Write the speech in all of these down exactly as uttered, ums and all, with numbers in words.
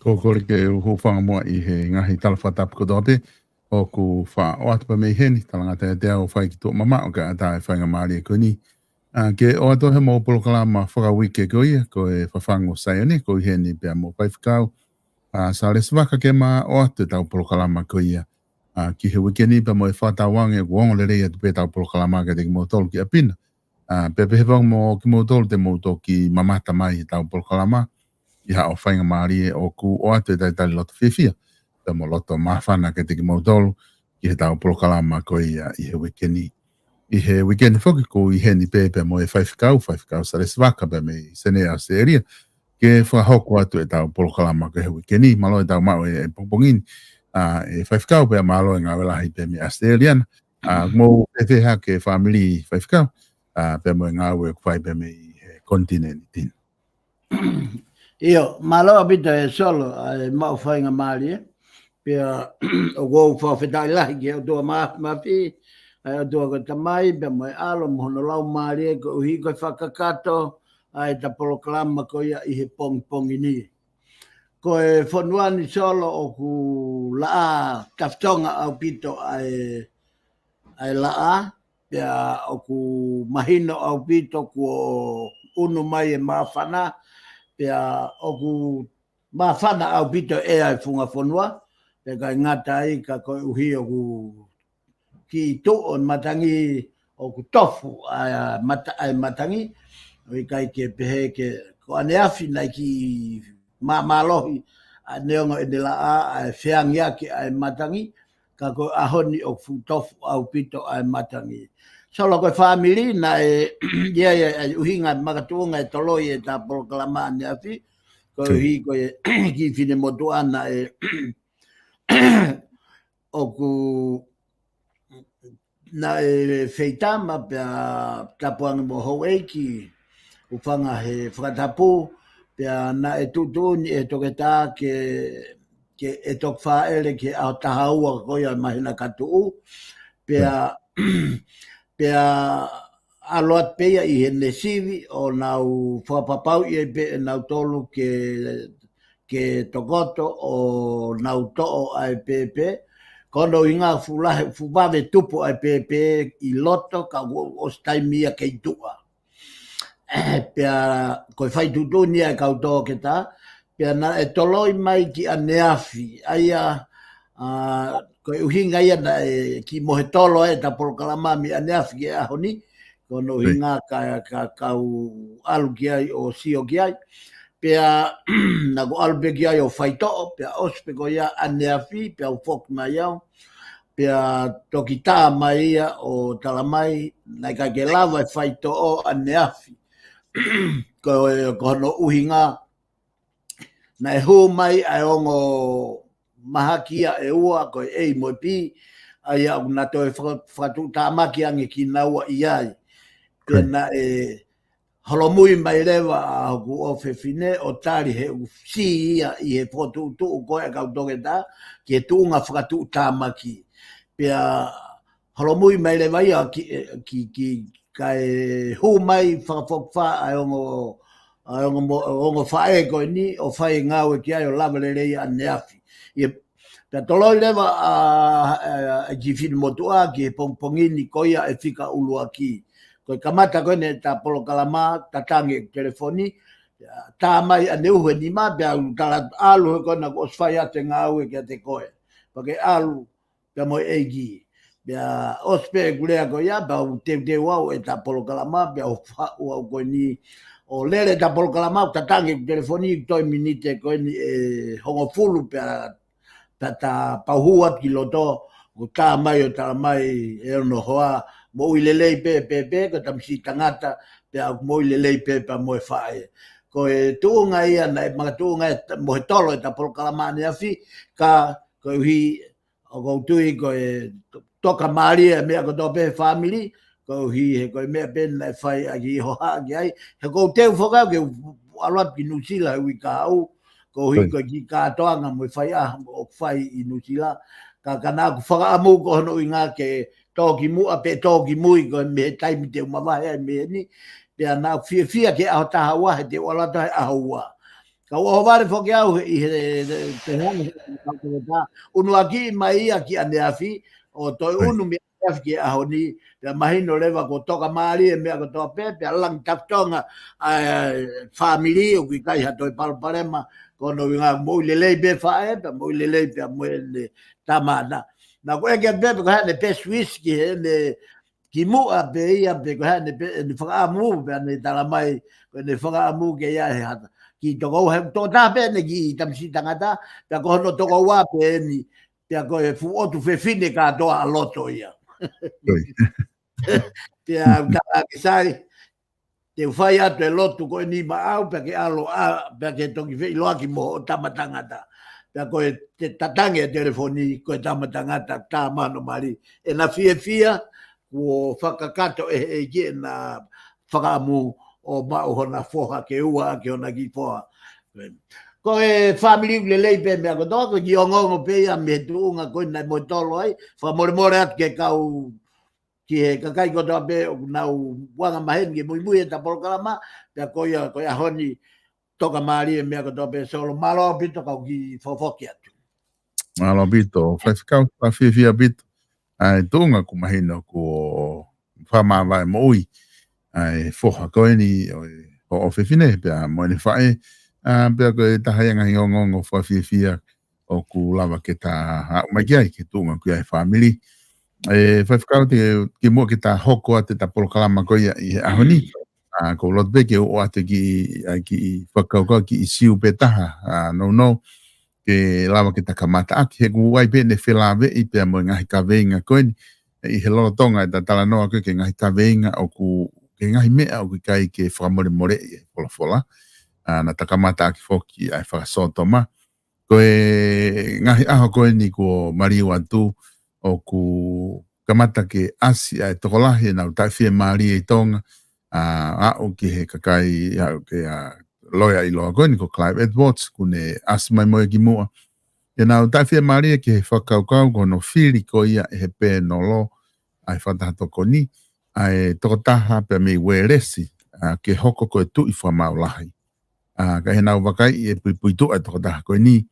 Ko e kole ke u hūfanga muʻa ʻi he ngaahi tala fakatapu kotoa pē ʻoku faʻa ʻoatu pē mei heni, talangata ʻiate au ʻo fai ki tuʻa mamaʻo kae ʻatā e faingamālie ko eni. ʻA, ke ʻoatu he mo e polokalama fakauike ko ia, ko e Fafangu ʻo Saione, ko eni pea mo e faifekau, ʻa, Salesi Vaka ke ma ʻoatu ʻetau polokalama ko ia. ʻA, ki he uike ni pea mo e fakatauange kuo ongo lelei atu pē ʻetau polokalama kiate kimoutolu ki ʻapi na. ʻA, pea pehē foki mo kimoutolu te mou toki mamata mai ʻetau polokalama, ʻi haʻo faingamālie ʻoku ʻoatu e talitali loto fiefia, pea mo e loto māfana kiate kimoutolu, ki heʻetau polokalama ko ia ʻi he uike ni. ʻI he uike ni foki ʻoku ʻi heni pē pea mo e faifekau, faifekau Salesi Vaka pea mei Senē ʻAositelēlia, ke fakahoko atu ʻetau polokalama ko ia he uike ni, mālō ʻetau maʻu e, e pongipongi ni, ʻa, e faifekau pea mālō e ngāue lahi pea mei ʻAositelēlia na, ʻa, mou fēfē hake fāmili faifekau, ʻa, pea mo e ngāue ʻoku fai pea mei he konitinēniti ni. ʻIo, mālō ʻaupito e Solo, ʻa e maʻu faingamālie, pea ʻoku ou fakafetaʻi lahi ki he ʻOtua Mā-, Māfimafi, ʻa e ʻOtua ko e Tamai, pea mo e ʻAlo, mo hono Laumālie, koeʻuhi ko e fakakakato, ʻa ʻeta polokalama ko ia ʻi he pongipongi ni. Ko e fonua ni Solo ʻoku laʻā tafitonga ʻaupito ʻa e, ʻa e laʻā, pea ʻoku mahino ʻaupito kuo ʻunu mai e māfana, pea ʻoku māfana ʻaupito e ʻea e funga fonua, pea ʻikai ngata ai ka koeʻuhi ʻoku kiʻi tuʻu e matangi ʻoku tofu ʻa e mata-, ʻa e matangi, ʻo ʻikai ke pehē ke ko ʻaneafi naʻe kiʻi māmālohi ʻa neongo ʻene laʻā ʻa e feangiaki ʻa e matangi, ka ko e ʻaho ni ʻoku fuʻu tofu ʻaupito ʻa e matangi. Solo ko e fāmili naʻe, ia, ia, ʻa e ʻuhinga makatuʻunga e toloi ʻeta polokalama ʻaneafi, koeʻuhi ko e kiʻi finemotuʻa naʻe ʻoku naʻe feitama pea tapu ange mo houʻeiki, hūfanga he fakatapu, pea naʻe tuʻutuʻuni ʻe he toketā ke, ke ʻe toki fāʻele ki he ʻaho taha ua ko ia māhina ka tuʻu, pea, pea ʻalu atu pē ia ʻi heʻene sivi ʻo nau fakapapauʻi ai pē ʻe nautolu ke, ke tokoto ʻo nau toʻo ʻa e pēpē. Ko hono ʻuhinga fuʻu lahi, fuʻu vave tupu ʻa e pēpē ʻi loto ka kuo ʻosi taimi ia kei tuʻa. Pea ko e fai tuʻutuʻuni ia e kau toketā, pea naʻe toloi mai ki ʻaneafi, ʻa ia, ʻa, ko e ʻuhinga ia naʻe kiʻi mohe tolo ai ʻeta polokalama mei ʻaneafi ki he ʻaho ni, ko hono ʻuhinga ka, ka kau ʻalu ki ai ʻo sio ki ai. Pea naʻa ku ʻalu pē ki ai ʻo faitoʻo, pea ʻosi pē ko ia ʻaneafi, pea u foki mai au, pea toki tā mai ia ʻo tala mai, naʻe ʻikai ke lava e faitoʻo ʻaneafi. Ko, ko hono ʻuhinga, naʻe hū mai ʻa e ongo mahaki ia ʻe ua, ko e A mo e B, ʻa ia ʻoku na toe faka-, fakatuʻutāmaki ange kinaua ʻi ai. Pea naʻe holomui mai leva ʻa hoku ʻofefine ʻo tali he ʻoku sī ia ʻi he fokotuʻutuʻu ko ē ʻa e kau toketā, ki he tuʻunga fakatuʻutāmaki. Pea holomui mai leva ia ki, ki, ki, kae hū mai fakafokifā ʻa e ongo, ʻa e ongo mo-, ongo faʻē ko eni ʻo fai e ngāue ki ai ʻo lava lelei ʻaneafi. Ia, pea toloi leva ʻa, ʻa, ʻa e kiʻi finemotuʻa ki he pongipongi ni ko ia e fika ʻuluaki. Ko e kamata ko eni ʻeta polokalama, tatangi e telefoni, tā mai ʻaneuhu e nima, pea u tala ʻalu he ko ena kuo ʻosi fai atu e ngāue kiate koe. Pea ke ʻalu, pea mo e ʻEiki. Pea ʻosi pē ʻeku lea ko ia, pea u teuteu au ʻeta polokalama, pea u faʻu au ko eni. ʻO lele ʻeta polokalama, u tatangi e telefoni, toe miniti ko eni ʻe hongofulu pea, pea tā pau hū atu ki loto, ʻo tā mai ʻo tala mai ʻe hono hoa, moʻui lelei pē, pē, pē, ko e tamasiʻi tangata, pea moʻui lelei pē, pea mo e faʻē. Ko e tuʻunga ia, naʻe makatuʻunga e ta-, mohe tolo ʻeta polokalama ʻaneafi, ka koeʻuhi ʻoku ou tui ko e to-, toka mālie e meʻa kotoa pē he fāmili, koeʻuhi he ko e meʻa pē naʻe fai ʻaki hohaʻa ki ai. He ʻoku ou teu foki au ke u ʻalu atu ki Nuʻusila he uike kahaʻu, koeʻuhi ko e kiʻi kātoanga mo e faiʻaho ʻoku fai ʻi Nuʻusila. Ka, ka naʻa ku fakaʻamu ko hono ʻuhinga ke tō ki muʻa pe tō ki mui ko e mei he taimi te u mavahe ai mei heni. Pea naʻa ku fiefia ki he ʻaho taha ua he te u ʻalu atu he ʻaho ua. Ka ʻohovale foki au he, ʻi he, he, he, he, he, he, he, ʻunuaki mai ia ki ʻaneafi, ʻo toe ʻunu mei ʻaneafi ki he ʻaho ni, pea mahino leva ko e toka mālie e meʻa kotoa pē, pea langi tafitonga ʻa e fāmili ʻoku ʻikai ha toe palopalema, ko hono ʻuhinga moʻui lelei pē faʻē, pea moʻui lelei pē mo ʻene tama na. Na ko e ke pē, ko hane pē switch ki hene ki muʻa pē ia pē ko hane pē, ʻene fakaʻamu pē ʻene tala mai, ko ʻene fakaʻamu ke ia he hata. Ki tokoua he tokotaha pē ʻene kiʻi tamasiʻi tangata, pea ko hono tokoua pē eni, pea ko e fuʻu ʻotu fefine kātoa ʻa loto ia. Pea ʻoku tala ki sai, te u fai atu e lotu ko eni maʻau, pea ke ʻalu ā, pea ke toki feʻiloaki mo hoʻo tama tangata. Pea ko e te tatangi e telefoni, ko e tama tangata, tā mano mali. ʻEna fiefia, kuo fakakakato ʻe he ʻEiki ʻena fakaʻamu ʻo maʻu hona foha ke ua ʻaki hona kiʻi foha. Ko e fāmili ʻoku lelei pē meʻa kotoa, ko e kiʻi ongoongo pē ia mei he tuʻunga ko ē naʻe mou tolo ai, fakamolemole atu ki he kau, ki he kakai kotoa pē ʻoku nau anga maheni ke muimui ʻeta polokalama, pea ko ia, ko e ʻaho ni toka mālie e meʻa kotoa pē Solo, mālō ʻaupito kau kiʻi fofoki atu. Mālō ʻaupito, faifekau, fakafiefia ʻaupito. ʻA e tuʻunga ʻoku mahino kuo fakamāvae moʻui ʻa e foha ko eni ʻo e hoʻo fefine, pea mo ʻene faʻē, ʻa, pea ko e taha ia e ngaahi ongoongo fakafiefia ʻoku lava ke ta aʻu mai ki ai, ki he tuʻunga ʻoku ʻi ai e fāmili. ʻE, faifekau, te, kimuʻa ke ta hoko atu ʻeta polokalama ko ia ʻi he ʻaho ni. ʻA, ʻoku ou loto pē ke u ʻoatu e kiʻi, ʻa e kiʻi fakakaukau, kiʻi ʻīsiu pē taha, ʻa, nounou, ke lava ke ta kamata ʻaki, he ʻoku ʻi ai pē ʻene felāveʻi pea mo e ngaahi kaveinga ko eni, ʻi he lolotonga ʻeta talanoa ko ē ki he ngaahi kaveinga ʻoku, ki he ngaahi meʻa ʻoku ʻikai ke fakamolemoleʻi ʻe he folofola. ʻA, naʻa ta kamata ʻaki foki ʻa e fakasōtoma. Ko e ngaahi ʻaho ko eni kuo maliu atu, ʻoku kamata ke ʻasi ʻa e tokolahi ʻenau taʻefiemālie ʻi Tonga, ʻa, aʻu ki he kakai, aʻu ki he, ʻa, loea ʻiloa ko eni ko Clive Edwards, ʻoku ne ʻasi mai mo ia kimuʻa. ʻEnau taʻefiemālie ki he fakakaukau ko hono fili ko ia ʻe he pēnolo ʻa e fakataha tokoni, ʻa e tokotaha pea mei Uēlesi, ʻa, ke hoko ko e tuʻi fakamaau lahi. ʻA, ka ʻi heʻenau vakaiʻi e puipuituʻa e tokotaha ko eni,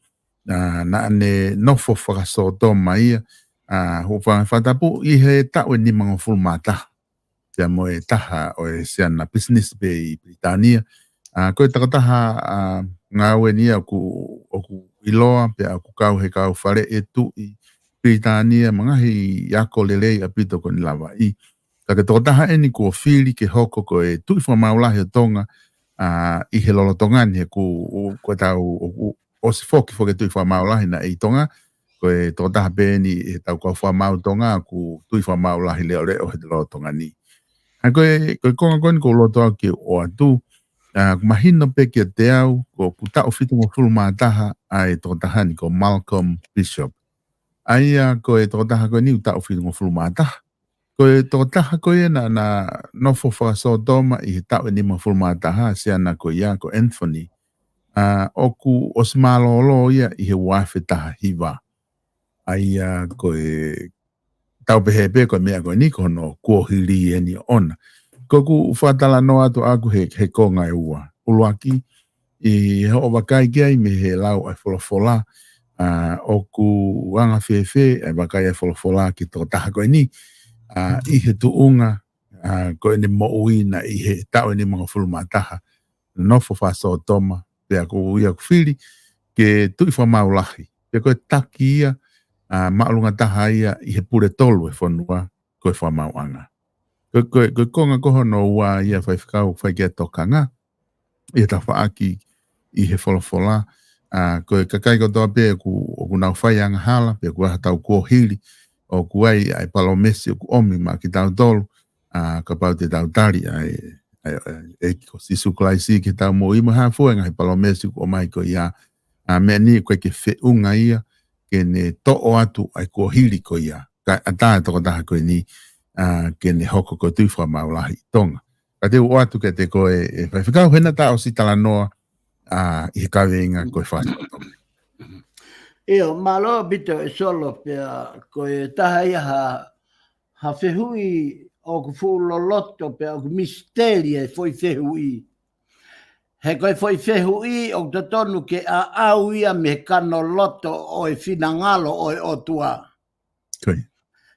ʻa, naʻa ne nofo fakasōtoma ia, ʻa, hūfanga he fakatapu ʻi he taʻu ʻe nimangofulu mā taha. Pea mo e taha ʻo e siana pisinisi pē ʻi Pilitānia. ʻA, ko e tokotaha, ʻa, ngāue eni ia ʻoku, ʻoku ʻiloa, pea ʻoku kau he kau faleʻi e tuʻi Pilitānia, mo e ngaahi ako lelei ʻaupito kuo ne lavaʻi. Ka ko e tokotaha eni kuo fili ke hoko ko e tuʻi fakamaau lahi ʻo Tonga, ʻa, ʻi he lolotonga ni, he ʻoku, ʻo, ko ʻetau, ʻo, ʻo, ʻosi foki, foki e tuʻi fakamaau lahi naʻe ʻi Tonga, ko e tokotaha pē eni ʻi heʻetau kau fakamaau Tonga ʻoku tuʻi fakamaau lahi leʻoleʻo he lolotonga ni. ʻA, ko e, ko e konga ko eni ʻoku ou loto au ke ʻoatu, ʻa, ʻoku mahino pē kiate au, ko ʻeku taʻu fitungofulu mā taha ʻa e tokotaha ni ko Malcolm Bishop. ʻA ia ko e tokotaha ko eni ʻoku taʻu fitungofulu mā taha. Ko e tokotaha ko ia naʻa na nofo fakasōtoma ʻi he taʻu ʻe nimangofulu mā taha, siana ko ia ko Anthony. ʻA, ʻoku ʻosi mālōlō ia ʻi he ua afe taha hiva. ʻA ia ko e tau pehē pē ko e meʻa ko eni ko hono kuohili eni ʻoʻona. Ko ʻeku fakatalanoa atu ʻaʻaku he, he konga ʻe ua. ʻUluaki, ʻi hoʻo vakai ki ai mei he lau ʻa e folofola, ʻa, ʻoku anga fēfē ʻa e vakai ʻa e folofola ki he tokotaha ko eni, ʻa, ʻi he tuʻunga, ʻa, ko ʻene moʻui naʻe ʻi he taʻu ʻe nimangofulu mā taha, nofo fakasōtoma, pea ko ia ʻoku fili ke tuʻi fakamaau lahi. Pea ko e taki ia, ʻa, māʻolunga taha ia ʻi he pule tolu e fonua, ko e fakamaauʻanga. Ko, ko, ko e konga ko hono ua ia faifekau fai ki ai e tokanga, ʻi he tafaʻaki ʻi he folofola, ʻa, ko e kakai kotoa pē ʻoku, ʻoku nau fai angahala, pea ʻoku ʻi ai haʻatau kuohili, ʻoku ʻi ai ʻa e palōmesi ʻoku ʻomi maʻa kitautolu, ʻa, kapau te tau tali ʻa e, ʻa e, ʻa e ʻEiki ko Sīsū Kalaisi ki heʻetau moʻui mo e hā fua e ngaahi palōmesi ʻoku ʻomai ko ia, ʻa, meʻa ni ʻoku ʻikai ke feʻunga ia ke ne toʻo atu ʻa e kuohili ko ia, kae ʻatā e tokotaha ko eni, ʻa, ke ne hoko ko e tuʻi fakamaau lahi ʻi Tonga. Ka te u ʻoatu kiate koe, ʻe faifekau, he naʻa ta ʻosi talanoa, ʻa, ʻi he kaveinga ko e fakasōtoma. ʻIo, mālō ʻaupito e Solo, pea ko e taha ia ha, ha fehuʻi ʻoku fuʻu loloto pea ʻoku misiteli e foʻi fehuʻi. He ko e foʻi fehuʻi ʻoku totonu ke ʻaʻau ia mei he kano loto ʻo e finangalo ʻo e ʻOtua.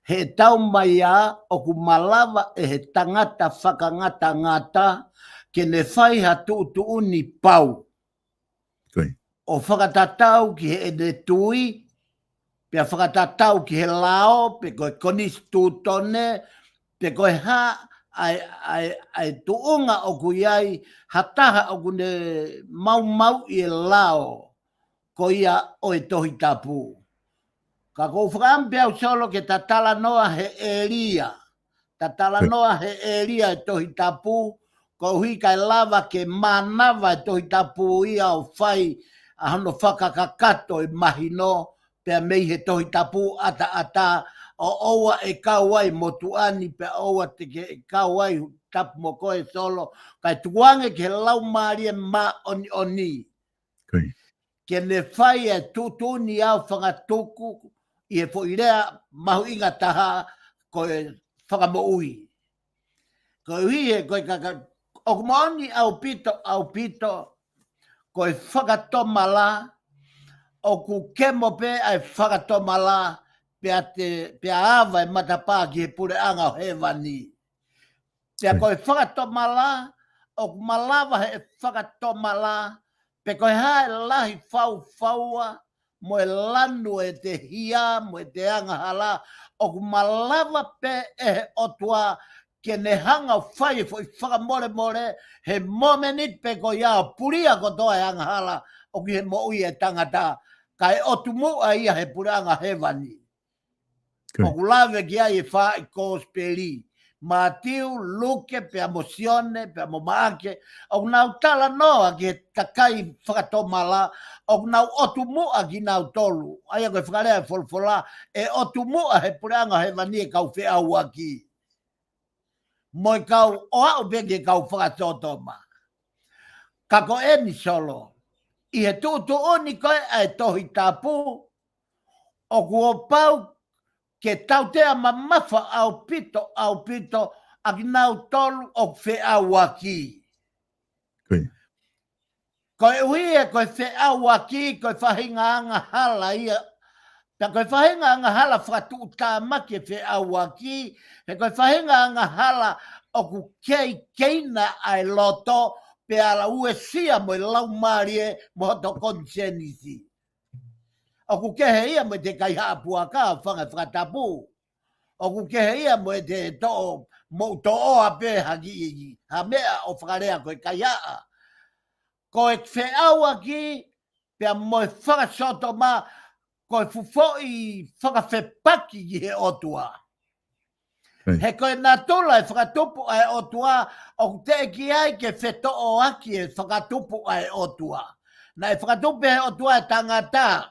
He taumaiā ʻoku malava ʻe he tangata fakangatangata ke ne fai ha tuʻutuʻuni pau. ʻO fakatatau ki heʻene tui, pea fakatatau ki he lao, pe ko e konisitūtone, pe ko e hā ʻa e, ʻa e, ʻa e tuʻunga ʻoku ʻi ai ha taha ʻoku ne maumauʻi e lao ko ia ʻo e Tohi Tapu. Ka ʻoku ou fakaʻamu pē au Solo ke ta talanoa he ʻēlia. Ta talanoa he ʻēlia e Tohi Tapu, koeʻuhi kae lava ke mānava e Tohi Tapu ia ʻo fai ʻa hono fakakakato e mahino, pea mei he Tohi Tapu ʻataʻatā, ʻo ʻoua ʻe kau ai motuʻa ni, pea ʻoua te ke kau ai Tapu mo koe Solo, kae tukuange ki he Laumālie Māʻoniʻoni. Ke ne fai e tuʻutuʻuni ʻo fangatuku ʻi he foʻi lea mahuʻinga taha ko e fakamoʻui. Koeʻuhi he ko e kaka, ʻoku moʻoni ʻaupito, ʻaupito, ko e fakatomala, ʻoku kemo pē ʻa e fakatomala, pea te, pea ava e matapā ki he puleʻanga ʻo hēvani. Pea ko e fakatomala, ʻoku malava he fakatomala, pe ko e hā e lahi faufaua, mo e lanu ʻete hia, mo ʻete angahala, ʻoku malava pē ʻe he ʻOtua ke ne hanga ʻo fai e foʻi fakamolemole, he momeniti pē ko ia ʻo pulia kotoa e angahala ʻoku ʻi he moʻui e tangata, kae ʻotu muʻa ia he puleʻanga hēvani. ʻOku lave ki ai e fā ʻi kōsipeli, Mātiu, Luke, pea mo Sione, pea mo Maʻake, ʻoku nau talanoa ki he kakai fakatomala, ʻoku nau ʻotu muʻa kinautolu. ʻA ia ko e fakalea e folofola, ʻe ʻotu muʻa he puleʻanga hēvani e kau feʻauaki. Mo e kau ʻo aʻu pē ki he kau fakasōtoma. Ka ko eni Solo, ʻi he tuʻutuʻuni ko ē ʻa e Tohi Tapu, ʻoku ʻo pau ke tautea mamafa ʻaupito, ʻaupito, ʻa kinautolu ʻoku feʻauaki. Koeʻuhi he ko e feʻauaki, ko e faʻahinga angahala ia. Pea ko e faʻahinga angahala fakatuʻutāmaki e feʻauaki, he ko e faʻahinga angahala ʻoku keikeina ʻa e loto, pea la uesia mo e laumālie mo hoto konisēnisi. ʻOku kehe ia mo ʻete kaihaʻa puaka, fanga fakatapu. ʻOku kehe ia mo ʻete toʻo, moʻu toʻoa pē ha kiʻi, ha meʻa ʻo fakalea ko e kaihaʻa. Ko e feʻauaki, pea mo e fakasōtoma, ko e fuʻu foʻi fakafepaki ki he ʻOtua. He ko e natula e fakatupu ʻa e ʻOtua, ʻoku teʻeki ai ke fetoʻoaki e fakatupu ʻa e ʻOtua. Naʻe fakatupu he ʻOtua e tangata,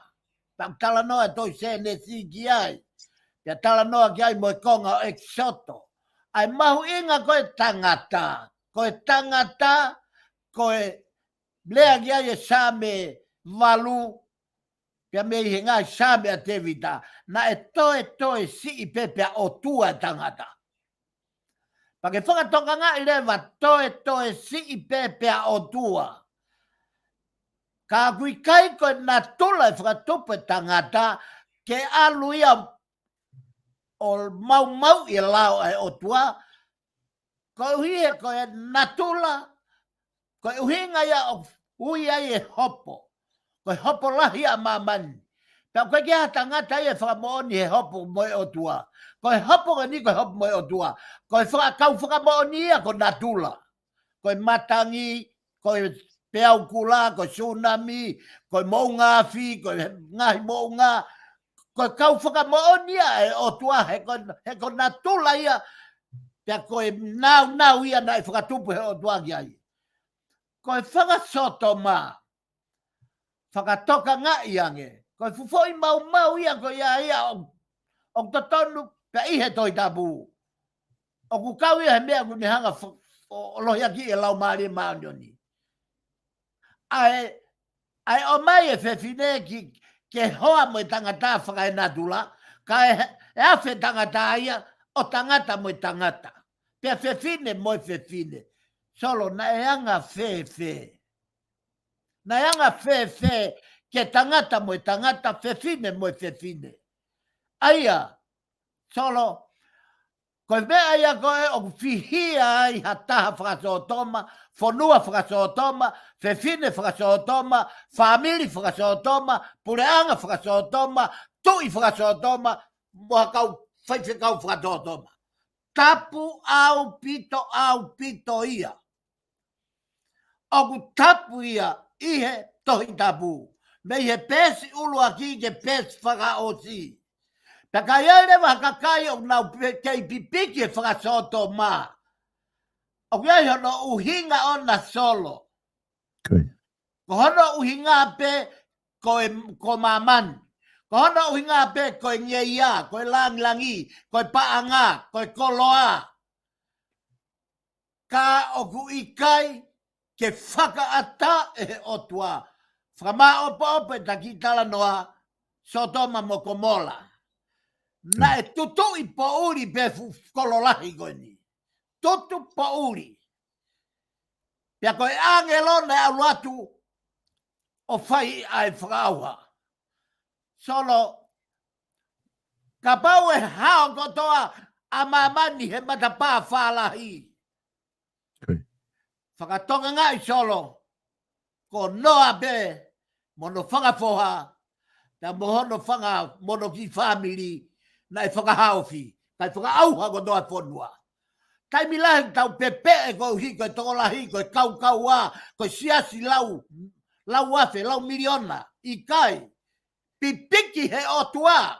pea talanoa e tohi Sēnesi ki ai. Pea talanoa ki ai mo e konga ʻo ʻEkisoto. ʻA e mahuʻinga ko e tangata, ko e tangata, ko e lea ki ai e Saame valu, pea mei he ngaahi Saame ʻa Tēvita, naʻe toetoe siʻi pē pea ʻOtua e tangata. Pea ke fakatokangaʻi leva toetoe siʻi pē pea ʻOtua. Ka ʻoku ʻikai ko e natula e fakatupu e tangata, ke ʻalu ia ʻo maumauʻi e lao ʻa e ʻOtua, koeʻuhi he ko e natula, ko e ʻuhinga ia ʻoku ui ai e hopo. Ko e hopo lahi ʻa māmani. Pea ʻoku ʻikai ha tangata ia ʻe fakamoʻoni he hopo mo e ʻOtua. Ko e hopo ko eni ko e hopo mo e ʻOtua. Ko e faka-, kau fakamoʻoni ia ko natula. Ko e matangi, ko e peau kula, ko e sunami, ko e moʻunga afi, ko e ngaahi moʻunga, ko e kau fakamoʻoni ia e ʻOtua, he ko, he ko natula ia, pea ko e nāunau ia naʻe fakatupu he ʻOtua ki ai. Ko e fakasōtoma, fakatokangaʻi ange, ko e fuʻu foʻi maumau ia ko ia ia ʻo, ʻoku totonu pē ʻi he Tohi Tapu. ʻOku kau ia he meʻa ʻoku ne hanga fo-, ʻo, ʻo lohiakiʻi e Laumālie Māʻoniʻoni. ʻA e, ʻa e ʻomai e fefine ki, ke hoa mo e tangata fakaenatula, kae, ʻe afe tangata ia, ʻo tangata mo e tangata. Pea fefine mo e fefine. Solo naʻe anga fēfē. Naʻe anga fēfē ke tangata mo e tangata, fefine mo e fefine? ʻA ia, Solo, ko e meʻa ia ko ē ʻoku fihia ai ha taha fakasōtoma, fonua fakasōtoma, fefine fakasōtoma, fāmili fakasōtoma, puleʻanga fakasōtoma, tuʻi fakasōtoma, mo ha kau faifekau fakasōtoma. Tapu ʻaupito, ʻaupito ia. ʻOku tapu ia ʻi he Tohi Tapu, mei he peesi ʻuluaki ki he peesi fakaʻosi. Pea ka ʻi ai leva ha kakai ʻoku nau pe-, kei pipiki e fakasōtoma, ʻoku ʻi ai hono ʻuhinga ʻona, Solo. Ko hono ʻuhinga pē ko e, ko māmani. Ko hono ʻuhinga pē ko e ngeia, ko e langilangi, ko e paʻanga, ko e koloa. Ka ʻoku ʻikai ke fakaʻatā ʻe he ʻOtua. Fakamāʻopoʻopo e taki talanoa Sōtoma mo Komola. Naʻe tutuʻi poʻuli pē fuʻu kolo lahi ko eni. Tutu poʻuli. Pea ko e ʻāngelo naʻe ʻalu atu ʻo fai ʻa e fakaʻauha. Solo, kapau ʻe hao kotoa ʻa māmani he matapā fālahi. Fakatonga ngaʻi, Solo, ko Noa pē mo hono fanga foha, pea mo hono fanga, mo hono kiʻi fāmili, naʻe fakahaofi, kae fakaʻauha kotoa e fonua. Taimi lahi tau pepeʻe koeʻuhi ko e tokolahi, ko e kaukaua, ko e siasi lau, lau afe, lau miliona, ʻikai. Pipiki he ʻOtua,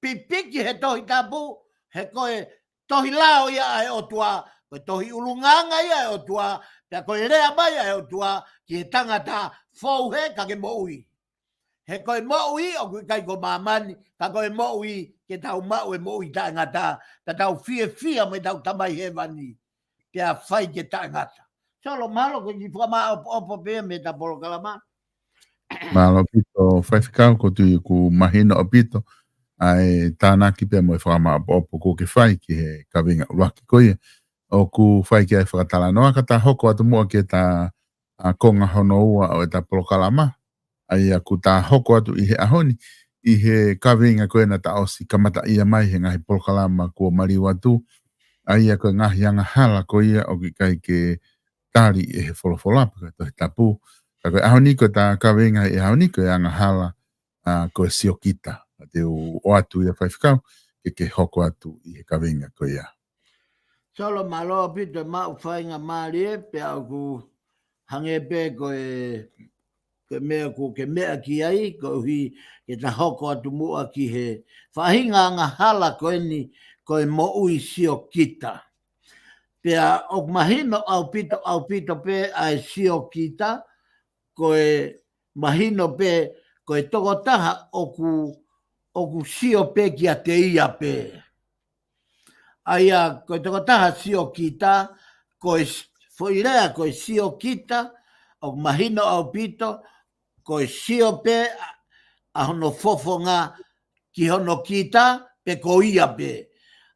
pipiki he Tohi Tapu, he ko e tohi lao ia ʻa e ʻOtua, ko e tohi ʻulungaanga ia ʻa e ʻOtua, pea ko e lea mai ʻa e ʻOtua ki he tangata, fou hē ka ke moʻui. He ko e moʻui ʻoku ʻikai ko māmani, ka ko e moʻui ke tau maʻu e moʻui taʻengata, ka tau fiefia mo ʻetau Tamai Hēvani, pea fai ke taʻengata. Solo, mālō ko e kiʻi fakamāʻopoʻopo pē mei heʻeta polokalama. Mālō ʻaupito, Faifekau, ʻoku ou tui ʻoku mahino ʻaupito ʻa e tānaki pea mo e fakamāʻopoʻopo kuo ke fai ki he kaveinga ʻuluaki ko ia. ʻOku fai ki ai e fakatalanoa, ka ta hoko atu muʻa ki heʻeta, ʻa, konga hono ua ʻo ʻeta polokalama. ʻA ia ʻoku ta hoko atu ʻi he ʻaho ni, ʻi he kaveinga ko ē naʻa ta ʻosi kamataʻia mai he ngaahi polokalama kuo maliu atu. ʻA ia ko e ngaahi angahala ko ia ʻoku ʻikai ke tali ʻe he folofola pe ko e Tohi Tapu. Ka ko e ʻaho ni ko ʻeta kaveinga he ʻaho ni ko e angahala, ʻa, ko e siokita. Ka te u ʻoatu ia, Faifekau, ke ke hoko atu ʻi he kaveinga ko ia. Solo, mālō ʻaupito e maʻu faingamālie, pea ʻoku hangē pē ko e, ko e meʻa ʻoku ke meʻa ki ai, koeʻuhi ke ta hoko atu muʻa ki he faʻahinga angahala ko eni, ko e moʻui siokita. Pea ʻoku mahino ʻaupito, ʻaupito pē ʻa e siokita, ko e mahino pē ko e tokotaha ʻoku, ʻoku sio pē kiate ia pē. ʻA ia, ko e tokotaha siokita, ko e s-, foʻi lea ko e siokita, ʻoku mahino ʻaupito, ko e sio pē ʻa, ʻa hono fofonga ki hono kita, pe ko ia pē.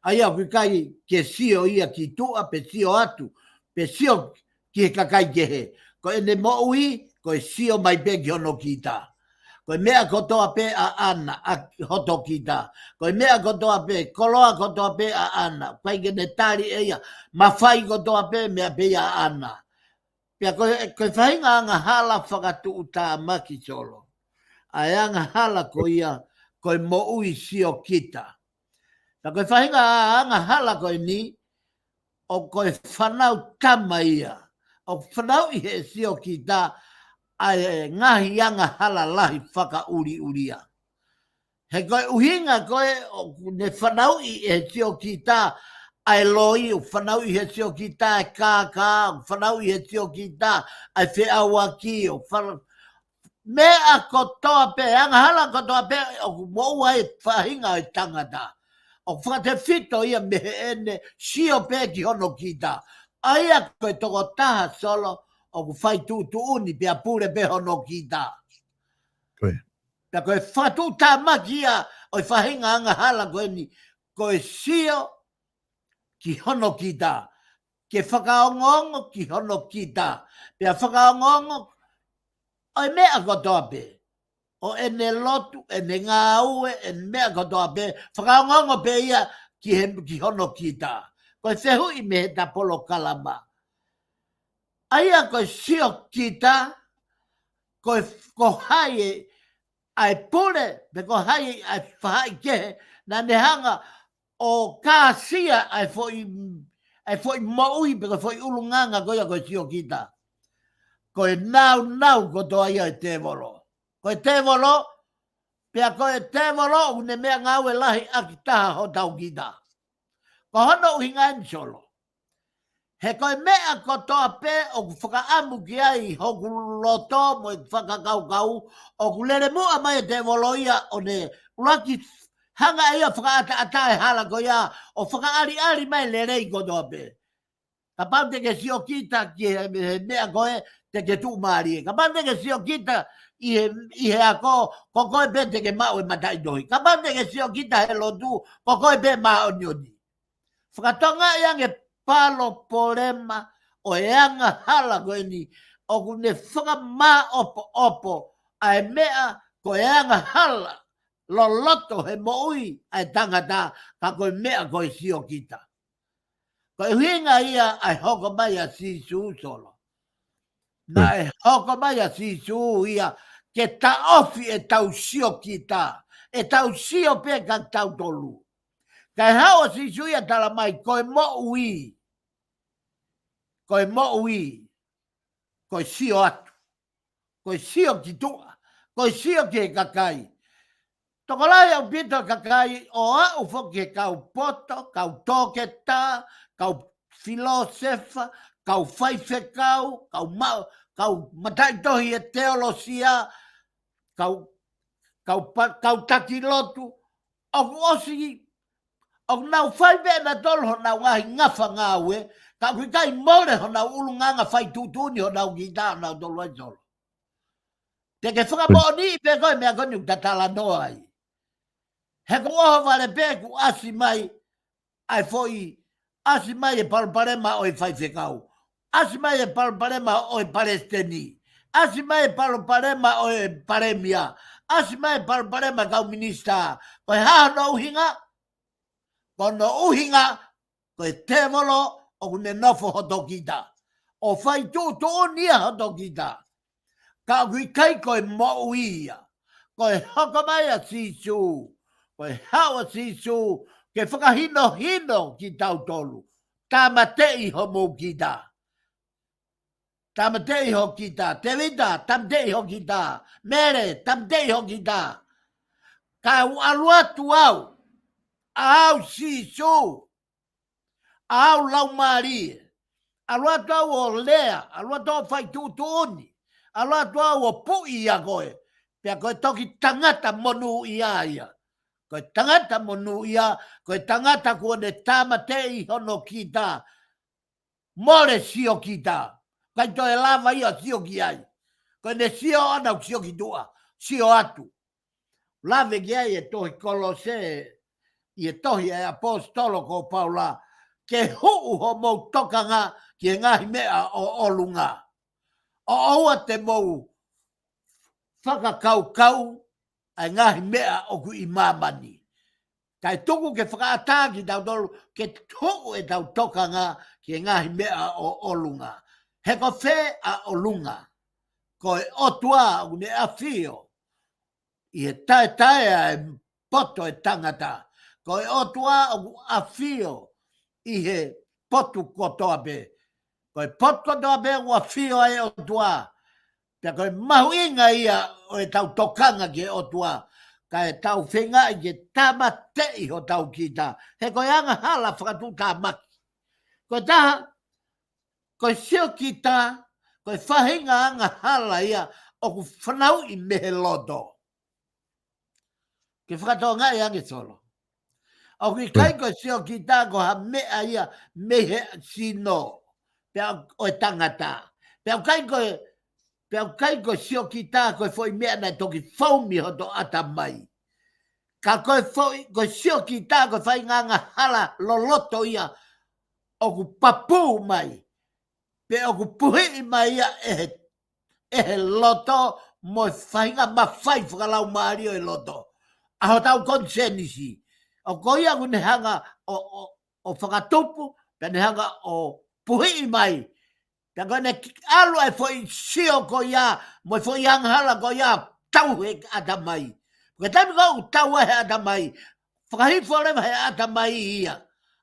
ʻA ia, ʻoku ʻikai ke sio ia ki tuʻa, pe sio atu, pe sio ki he kakai kehe. Ko ʻene moʻui, ko e sio mai pē ki hono kita. Ko e meʻa kotoa pē ʻaʻana, ʻa hoto kita. Ko e meʻa kotoa pē, koloa kotoa pē ʻaʻana, ʻikai ke ne tali ʻe ia, mafai kotoa pē, meʻa pē ia ʻaʻana. Pea ko e, ko e faʻahinga angahala fakatuʻutāmaki, Solo, ʻa e angahala ko ia, ko e moʻui siokita. Pea ko e faʻahinga angahala ko eni, ʻoku ko e fānau tama ia, ʻoku fanauʻi ʻe he siokita ʻa e ngaahi angahala lahi fakaʻuliʻulia. He ko e ʻuhinga ko ē ʻoku ne fanauʻi ʻe he siokita ʻa e loi, ʻoku fanauʻi ʻe he siokita ʻa e kākā, ʻoku fanauʻi ʻe he siokita ʻa e feʻauaki, ʻoku fana-, meʻa kotoa pē, angahala kotoa pē ʻoku moʻua ai e faʻahinga ʻo e tangata. ʻOku fakatefito ia mei heʻene sio pē ki hono kita. ʻA ia ko e tokotaha, Solo, ʻoku fai tuʻutuʻuni pea pule pē hono kita. Ko ia. Pea ko e fakatuʻutāmaki ia ʻo e faʻahinga angahala ko eni, ko e sio ki hono kita. Ke fakaongoongo ki hono kita. Pea fakaongoongo ʻo e meʻa kotoa pē. ʻO ʻene lotu, ʻene ngāue, ʻene meʻa kotoa pē, fakaongoongo pē ia ki he, ki hono kita. Ko e fehuʻi mei he ta polokalama. ʻA ia ko e sio kita, ko e, ko hai e, ʻa e pule, pe ko hai ʻa e faʻahikehe, naʻa ne hanga ʻo kāsia ʻa e foʻi, ʻa e foʻi moʻui, pe ko e foʻi ʻulungaanga ko ia ko e sio kita. Ko e naunau kotoa ia e tēvolo. Ko e tēvolo, pea ko e tēvolo, ʻoku ne meʻangāue lahi ʻaki taha hotau kita. Ko hono ʻuhinga eni Solo. He ko e meʻa kotoa pē ʻoku fakaʻamu ki ai hoku loto mo e fakakaukau, ʻoku lele muʻa mai e tēvolo ia ʻo ne ʻuluaki hanga ia fakaʻataʻatā e hala ko ia ʻo fakaʻaliʻali mai lelei kotoa pē. Kapau te ke sio kita ki he, he meʻa ko ē te ke tuʻumālie. Kapau te ke sio kita ʻi he, ʻi he ako, ko koe pē te ke maʻu e mataʻitohi. Kapau te ke sio kita he lotu, ko koe pē māʻoniʻoni. Fakatokangaʻi ange palopalema ʻo e angahala ko eni, ʻoku ne fakamāʻopoʻopo ʻa e meʻa ko e angahala loloto he moʻui ʻa e tangata, ka ko e meʻa ko e sio kita. Ko e ʻuhinga ia ʻa e hoko mai ʻa Sīsū Solo. Naʻe hoko mai ʻa Sīsū ia ke taʻofi ʻetau sio kita, ʻetau sio pē kia tautolu. Kae haʻu ʻa Sīsū ia tala mai ko e moʻui. Ko e moʻui. Ko e sio atu. Ko e sio ki tuʻa. Ko e sio ki he kakai. Tokolahi ʻaupito e kakai ʻo aʻu foki he kau poto, kau toketā, kau filōsefa, kau faifekau, kau ma-, kau mataʻitohi e teolosia, kau, kau pa-, kau taki lotu, ʻoku ʻosi, ʻoku nau fai pē ʻe nautolu honau ngaahi ngafa ngāue, ka ʻoku ʻikai mole honau ʻulungaanga fai tuʻutuʻuni honau kita ʻo nautolu ai Solo. Te ke fakamoʻoniʻi pē koe meʻa ko eni ʻoku ta talanoa ai. He ko ʻohovale pē kuo ʻasi mai, ʻa e foʻi, ʻasi mai e palopalema ʻo e faifekau. ʻAsi mai e palopalema ʻo e palesiteni. ʻAsi mai e palopalema ʻo e palēmia. ʻAsi mai e palopalema kau minisitā. Ko e hā hono ʻuhinga? Ko hono ʻuhinga, ko e tēvolo ʻoku ne nofo hoto kita. ʻO fai tuʻutuʻuni ia hoto kita. Ka ʻoku ʻikai ko e moʻui ia. Ko e hoko mai ʻa Sīsū. Ko e haʻu ʻa Sīsū ke fakahinohino kitautolu. Tāmateʻi homou kita. Tāmateʻi ho kita. Tēvita, tāmateʻi ho kita. Mele, tāmateʻi ho kita. Ka u ʻalu atu au. ʻA au Sīsū. ʻA au Laumālie. ʻAlu atu au ʻo lea. ʻAlu atu au ʻo fai tuʻutuʻuni. ʻAlu atu au ʻo puʻi ʻia koe. Pea ko e toki tangata monūʻia ia. Ko e tangata monūʻia, ko e tangata kuo ne tāmateʻi hono kita. Mole sio kita. ʻIkai toe lava ia sio ki ai. Ko ʻene sio ʻana ʻoku sio ki tuʻa. Sio atu. Lave ki ai e tohi Kolose, ʻi he tohi ʻa e ʻaposetolo ko Paula, ke huʻu homou tokanga ki he ngaahi meʻa ʻo ʻolunga. ʻO ʻoua te mou fakakaukau ʻa e ngaahi meʻa ʻoku ʻi māmani. Kae tuku ke fakaʻatā kitautolu, ke huʻu ʻetau tokanga ki he ngaahi meʻa ʻo ʻolunga. He ko fē ʻa ʻolunga? Ko e ʻOtua ʻoku ne ʻafio ʻi he taetae ʻa e poto e tangata. Ko e ʻOtua ʻoku ʻafio ʻi he potu kotoa pē. Ko e potu kotoa pē ʻoku ʻafio ai e ʻOtua. Pea ko e mahuʻinga ia ʻo ʻetau tokanga ki he ʻOtua. Kae tau feingaʻi ke tāmateʻi hotau kita. He ko e angahala fakatuʻutāmaki. Ko e taha, ko e sio kita, ko e faʻahinga angahala ia ʻoku fanauʻi mei he loto. Ke fakatokangaʻi ange Solo. ʻOku ʻikai ko e sio kita ko ha meʻa ia mei he sino. Pea ʻo e tangata. Pea ʻikai ko e, pea ʻikai ko e sio kita ko e foʻi meʻa naʻe toki fou mei hoto ʻatamai. Ka ko e foʻi, ko e sio kita ko e faʻahinga angahala loloto ia ʻoku papū mai. Pe ʻoku puhiʻi mai ia ʻe he ʻe he loto mo e faʻahinga mafai fakalaumālie ʻo e loto. ʻA hotau konisēnisi. ʻO ko ia ʻoku ne hanga ʻo, ʻo, ʻo fakatupu, pea ne hanga ʻo puhiʻi mai. Pea ko ʻene ʻalu ʻa e foʻi sio ko ia, mo e foʻi angahala ko ia, tau he ʻatamai. Ko e taimi ko ē ʻoku tau ai he ʻatamai, fakahifo leva he ʻatamai ia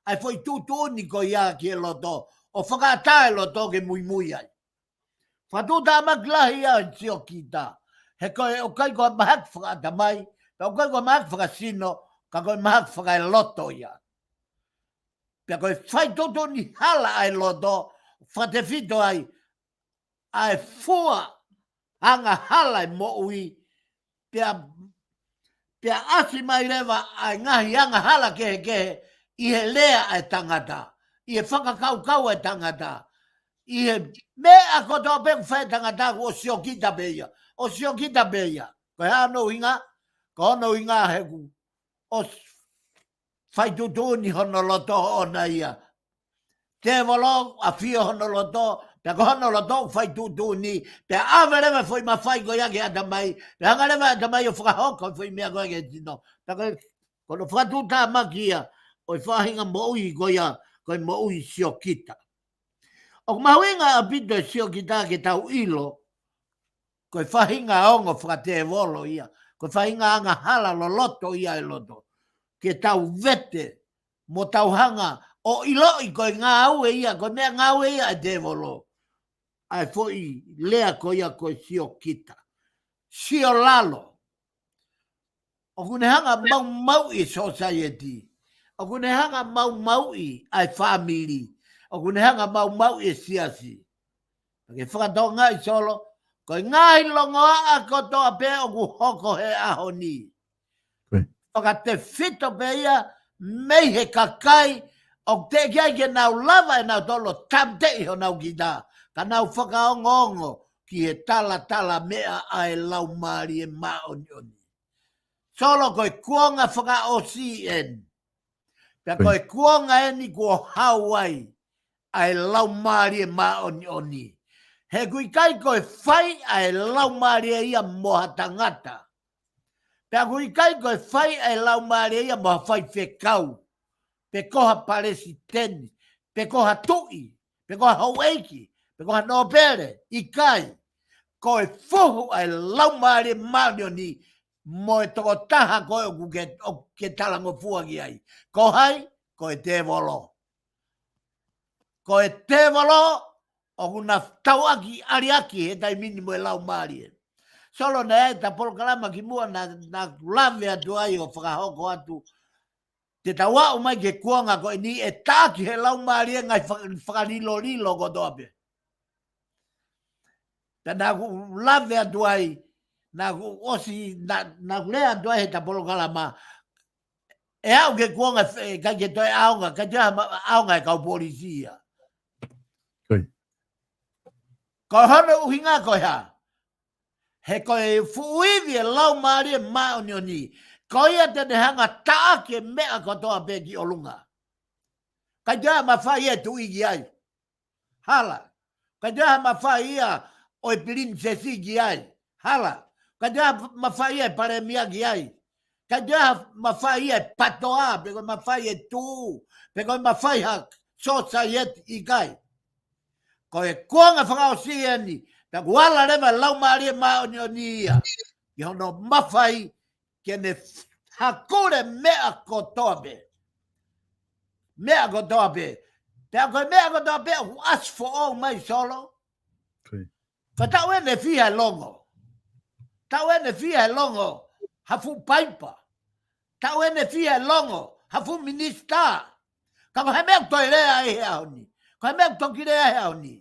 ʻa e foʻi tuʻutuʻuni ko ia ki he loto, ʻo fakaʻatā e loto ke muimui ai. Fakatuʻutāmaki lahi ia ʻo e siokita. He ko e ʻoku ʻikai ko e mahaki fakaʻatamai, pea ʻoku ʻikai ko e mahaki fakasino, ka ko e mahaki fakaeloto ia. Pea ko e fai tuʻutuʻuni hala ʻa e loto, fakatefito ai ʻa e fua angahala e moʻui, pea, pea ʻasi mai leva ʻa e ngaahi angahala kehekehe ʻi he lea ʻa e tangata, ʻi he fakakaukau ʻa e tangata, ʻi he meʻa kotoa pē ʻoku fai ʻe he tangata ʻoku ʻo siokita pē ia, ʻo siokita pē ia. Ko e hā hono ʻuhinga? Ko hono ʻuhinga he ʻoku ʻo fai tuʻutuʻuni hono loto ʻoʻona ia. Tēvolo, ʻafio hono loto, pea ko hono loto ʻoku fai tuʻutuʻuni, pea ʻave leva e foʻi mafai ko ia ki he ʻatamai, pea hanga leva ʻatamai ʻo fakahoko e foʻi meʻa ko ia ki he tino. Pea ko e, ko hono fakatuʻutāmaki ia ʻo e faʻahinga moʻui ko ia, ko e moʻui siokita. ʻOku mahuʻinga ʻaupito e siokita ke tau ʻilo, ko e faʻahinga ongo fakatēvolo ia, ko e faʻahinga angahala loloto ia e loto. Ke tau vete, mo tau hanga ʻo ʻiloʻi ko e ngāue ia, ko e meʻangāue ia ʻa e tēvolo. ʻA e foʻi lea ko ia ko e siokita. Sio lalo. ʻOku ne hanga maumauʻi e sōsaieti. ʻOku ne hanga maumauʻi ʻa e fāmili. ʻOku ne hanga maumauʻi e siasi. Ke fakatokangaʻi Solo, ko e ngaahi longoaʻa kotoa pē ʻoku hoko he ʻaho ni. Fakatefito pē ia mei he kakai ʻoku teʻeki ai ke nau lava ʻe nautolu ʻo tāmateʻi honau kita, ka nau fakaongoongo ki he talatalameʻa ʻa e Laumālie Māʻoniʻoni. Solo, ko e kuonga fakaʻosi eni. Pea ko e kuonga eni kuo hau ai ʻa e Laumālie Māʻoniʻoni. He ʻoku ʻikai ko e fai ʻa e Laumālie ia mo ha tangata. Pea ʻoku ʻikai ko e fai ʻa e Laumālie ia mo ha faifekau, pe ko ha palesiteni, pe ko ha tuʻi, pe ko ha houʻeiki, pe ko ha nōpele, ʻikai. Ko e fuhu ʻa e Laumālie Māʻoniʻoni mo e tokotaha ko ē ʻoku ke, ʻoku ke talangofua ki ai. Ko hai? Ko e tēvolo. Ko e tēvolo ʻoku na tauʻaki ʻaliʻaki he taimi ni mo e Laumālie. Solo, naʻe ʻi ai ʻeta polokalama kimuʻa naʻa, naʻa ku lave atu ai ʻo fakahoko atu. Te tau aʻu mai ki he kuonga ko eni ʻe taʻaki he Laumālie ngaahi faka-, fakalilolilo kotoa pē. Pea naʻa ku lave atu ai, naʻa ku ʻosi, naʻa, naʻa ku lea atu ai heʻeta polokalama. ʻE aʻu ki he kuonga ʻe ʻikai ke toe ʻaonga, ʻikai toe ʻaonga e kau polisi ia. Ko hono ʻuhinga ko e hā? He ko e fuʻu ivi e Laumālie Māʻoniʻoni, ko ia te ne hanga taʻaki e meʻa kotoa pē ki ʻolunga. ʻIkai toe ʻi ai ha mafai ia e tuʻi ki ai. Hala. ʻIkai toe ʻi ai ha mafai ia ʻo e pilinisesi ki ai. Hala. ʻIkai toe ʻi ai ha mafai ia e palēmia ki ai. ʻIkai toe ʻi ai ha mafai ia e patoa, pe ko e mafai e tuʻu, pe ko e mafai ha sōsaieti, ʻikai. Ko e kuonga fakaʻosi eni, pea kuo ala leva e Laumālie Māʻoniʻoni ia ki hono mafai ke ne hakule meʻa kotoa pē. Meʻa kotoa pē. Pea ko e meʻa kotoa pē ʻoku ʻasi foʻou mai, Solo. Ka taʻu eni ʻe fiha e longo. Taʻu eni ʻe fiha e longo ha fuʻu paipa. Taʻu eni ʻe fiha e longo ha fuʻu minisitā. Ka ko e hā e meʻa ʻoku toe lea ai he ʻaho ni? Ko e hā e meʻa ʻoku toki lea ai he ʻaho ni?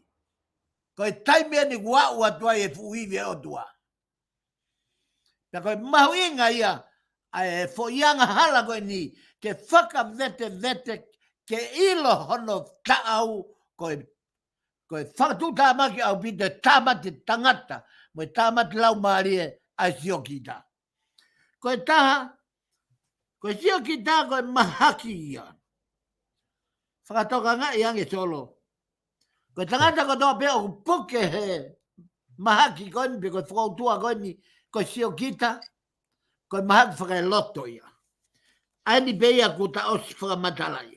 Ko e taimi eni kuo aʻu atu ai e fuʻu ivi e ʻOtua. Pea ko e mahuʻinga ia ʻa e foʻi angahala ko eni, ke fakavetevete, ke ʻilo hono taʻau, ko e, ko e fakatuʻutāmaki ʻaupito e tāmate tangata mo e tāmate laumālie ʻa e siokita. Ko e taha, ko e siokita ko e mahaki ia. Fakatokangaʻi ange, Solo. Ko e tangata kotoa pē ʻoku puke he mahaki ko eni pe ko e fokoutua ko eni, ko e siokita, ko e mahaki fakaeloto ia. ʻA eni pē ia kuo ta ʻosi fakamatalaʻi.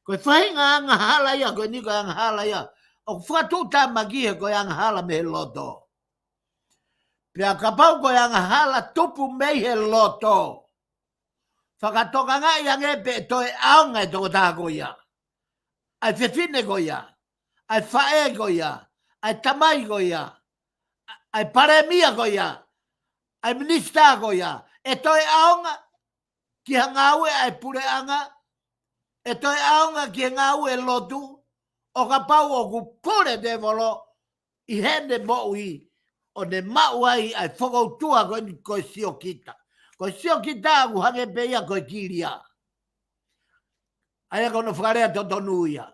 Ko e faʻahinga angahala ia, ko eni ko e angahala ia. ʻOku fakatuʻutāmaki he ko e angahala mei he loto. Pea kapau ko e angahala tupu mei he loto, fakatokangaʻi ange pē ʻe toe ʻaonga e tokotaha ko ia. ʻA e fefine ko ia. ʻA e faʻē ko ia. ʻA e tamai ko ia. ʻA e palēmia ko ia. ʻA e minisitā ko ia. ʻE toe ʻaonga ki ha ngāue ʻa e puleʻanga. ʻE toe ʻaonga ki he ngāue lotu. ʻO kapau ʻoku pule tēvolo ʻi heʻene moʻui, ʻo ne maʻu ai ʻa e fokoutua ko eni ko e siokita. Ko e siokita ʻoku hangē pē ia ko e kilia. ʻA ia ko hono fakalea totonu ia.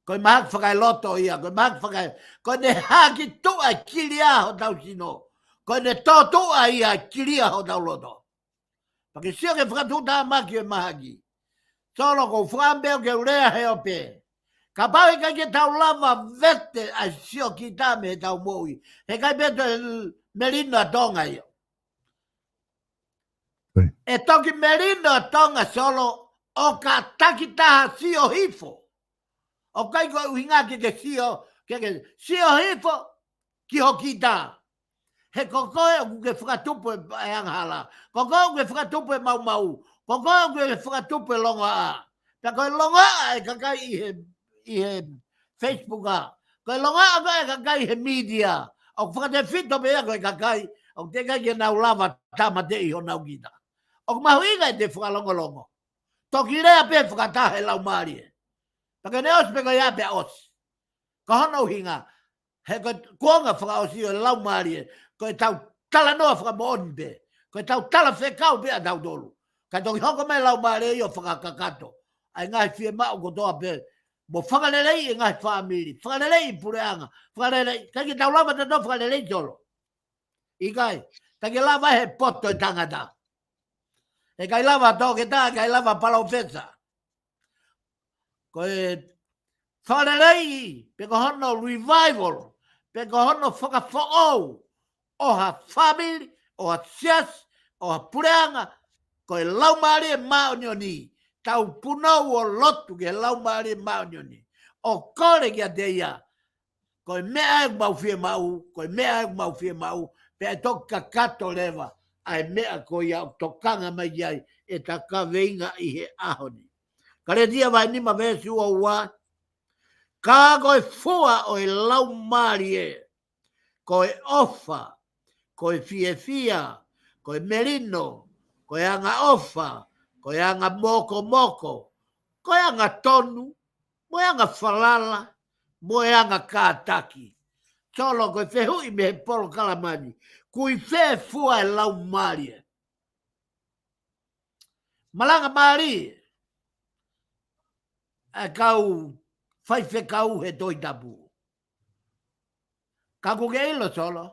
Ko e mahaki fakaeloto ia, ko e mahaki fakae-, ko ʻene haki tuʻa e kilia hotau sino. Ko ʻene tōtuʻa ia e kilia hotau loto. Pea ke sio ki he fakatuʻutāmaki e mahaki. Solo, ʻoku ou fakaʻamu pē au ke u lea he ope. Kapau ʻe ʻikai ke tau lava vete ʻa e siokita mei heʻetau moʻui, heʻikai pē toe melino ʻa Tonga ia. ʻE toki melino ʻa Tonga, Solo, ʻo ka takitaha sio hifo. ʻOku ʻikai ko e ʻuhinga ke ke sio, ke ke sio hifo ki ho kita. He ko koe ʻoku ke fakatupu e, e angahala. Ko koe ʻoku ke fakatupu e maumau. Ko koe ʻoku ke fakatupu e longoaʻa. Pea ko e longoaʻa e kakai ʻi he, ʻi he Facebook ʻa. Ko e longoaʻa ko e kakai he media. ʻOku fakatefito pē ia ko e kakai ʻoku teʻeki ai ke nau lava tāmateʻi honau kita. ʻOku mahuʻinga ʻete fakalongolongo. Toki lea pē fakataha e laumālie. Pea ke ne ʻosi pē ko ia pea ʻosi. Ko hono ʻuhinga, he ko e kuonga fakaʻosi ʻo e laumālie, ko ʻetau talanoa fakamoʻoni pē, ko ʻetau talafekau pē ʻa tautolu. Ka toki hoko mai laumālie ʻo fakakakato ʻa e ngaahi fiemaʻu kotoa pē, mo fakaleleiʻi e ngaahi fāmili, fakaleleiʻi puleʻanga, fakalelei, ʻikai ke tau lava tautolu fakalelei, Solo. ʻIkai, ʻikai ke lava he poto e tangata. ʻIkai lava toketā, ʻikai lava palōfesa. Ko e fakalelei, pe ko hono revival, pe ko hono fakafoʻou ʻo ha fāmili, ʻo ha siasi, ʻo ha puleʻanga, ko e laumālie māʻoniʻoni. Tau punou ʻo lotu ki he laumālie māʻoniʻoni. ʻO kole kiate ia, ko e meʻa ʻoku mau fiemaʻu, ko e meʻa ʻoku mau fiemaʻu, pea ʻe toki kakato leva ʻa e meʻa ko ia ʻoku tokanga mai ki ai ʻeta kaveinga ʻi he ʻaho ni. Kalētia vahe nima veesi ua ua. Ka ko e fua ʻo e laumālie, ko e ʻofa, ko e fiefia, ko e melino, ko e angaʻofa, ko e anga mokomoko, ko e angatonu, mo e anga falala, mo e anga kātaki. Solo, ko e fehuʻi mei he polokalama ni, ʻoku ʻi fē fua e laumālie? Malanga mālie ʻa e kau faifekau he Tohi Tapu. Ka ʻoku ke ʻilo, Solo,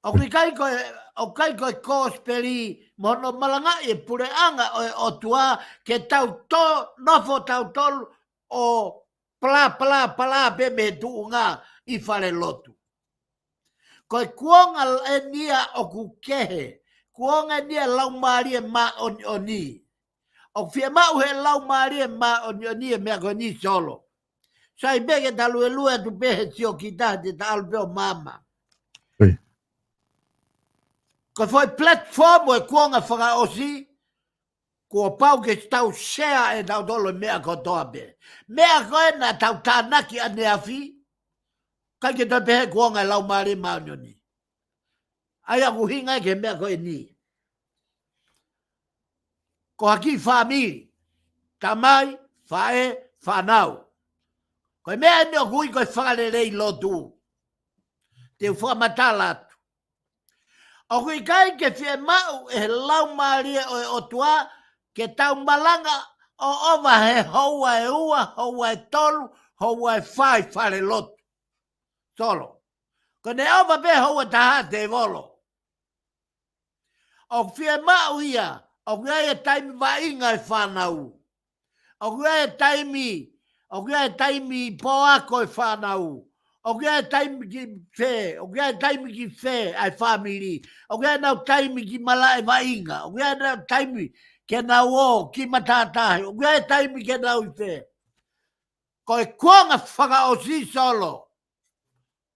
ʻoku ʻikai ko e, ʻoku ʻikai ko e kosipeli mo hono malangaʻi e puleʻanga ʻo e ʻOtua ke tau tō, nofo tautolu ʻo pala, pala, pala pē mei tuʻunga ʻi fale lotu. Ko e kuonga eni ia ʻoku kehe, kuonga eni ia laumālie māʻoniʻoni. ʻOku fiemaʻu he laumālie māʻoniʻoni e meʻa ko eni, Solo. Sai pē ke ta luelue atu pē he siokita te ta ʻalu pē ʻo maama. Ko e foʻi platform ʻo e kuonga fakaʻosi, kuo pau ke tau share ʻe tautolu e meʻa kotoa pē. Meʻa ko ē naʻa tau tānaki ʻaneafi, ʻikai ke toe pehē kuonga e laumālie māʻoniʻoni. ʻA ia ʻoku ʻuhinga ki he meʻa ko eni. Ko ha kiʻi fāmili, tamai, faʻē, fānau. Ko e meʻa eni ʻoku ui ko e fakalelei lotu. Te u fakamatala atu. ʻOku ʻikai ke fiemaʻu ʻe he laumālie ʻo e ʻOtua ke tau malanga ʻo ʻova he houa ʻe ua, houa ʻe tolu, houa ʻe fā ʻi fale lotu. Solo. Ko ʻene ʻova pē houa ʻe taha tēvolo. ʻOku fiemaʻu ia, ʻoku ʻi ai e taimi vaʻinga e fānau. ʻOku ʻi ai e taimi, ʻoku ʻi ai e taimi pōako e fānau. ʻOku ʻi ai e taimi ki fē, ʻoku ʻi ai e taimi ki fē ʻa e fāmili, ʻoku ʻi ai ʻenau taimi ki malaʻe vaʻinga, ʻoku ʻi ai ʻenau taimi ke nau ō ki matātahi, ʻoku ʻi ai e taimi ke nau ʻi fē. Ko e kuonga fakaʻosi Solo.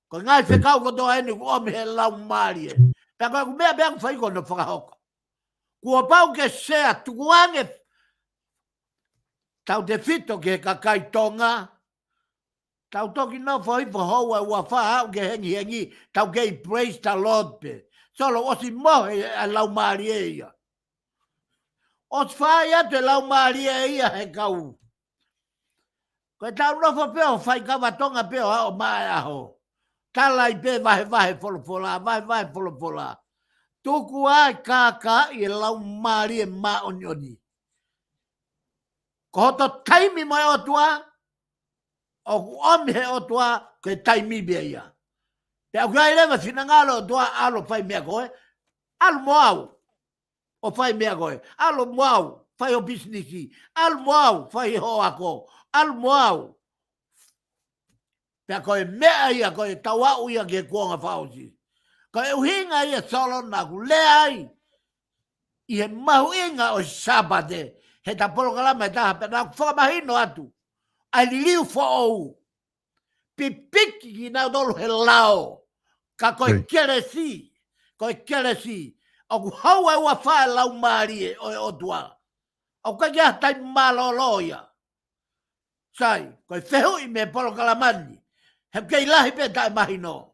Ko e ngaahi fekau kotoa eni ʻoku ʻomi he Laumālie. Pea ko e ʻū meʻa pē ʻoku fai ko hono fakahoko. Kuo pau ke sea tukuange tautefito ki he kakai Tonga. Tau toki nofo hifo houa ʻe uofā aʻu ki he hengihengi, tau kei praise the Lord pē. Solo ʻosi mohe ʻa e Laumālie ia. ʻOsi fai atu e Laumālie ia he kau. Ko e tau nofo pē ʻo fai kava Tonga pē ʻo aʻu mai e ʻaho. Tala ai pē vahevahe folofola, vahevahe folofola. Tuku ā e kākaaʻi e Laumālie Māʻoniʻoni. Ko hoto taimi mo e ʻOtua, ʻoku ʻomi he ʻOtua, ko e taimi pē ia. Pea ʻoku ʻi ai leva e finangalo ʻo e ʻOtua, ʻalu ʻo fai meʻa ko ē, ʻalu mo au. ʻO fai meʻa ko ē, ʻalu mo au, fai ho pisinisi, ʻalu mo au, fai ho ako, ʻalu mo au. Pea ko e meʻa ia, ko e tau aʻu ia ki he kuonga fakaʻosi. Ko e ʻuhinga ia Solo naʻa ku lea ai, ʻi he mahuʻinga ʻo e Sāpate, he ta polokalama ʻe taha pē naʻa ku fakamahino atu. ʻA e liliu foʻou. Pipiki kinautolu he lao. Ka ko e kelesi, ko e kelesi. ʻOku houa ʻe uofā e Laumālie ʻo e ʻOtua. ʻOku ʻikai ke ʻi ai ha taimi mālōlō ia. Sai, ko e fehuʻi mei he polokalama ni. He kei lahi pē taʻemahino.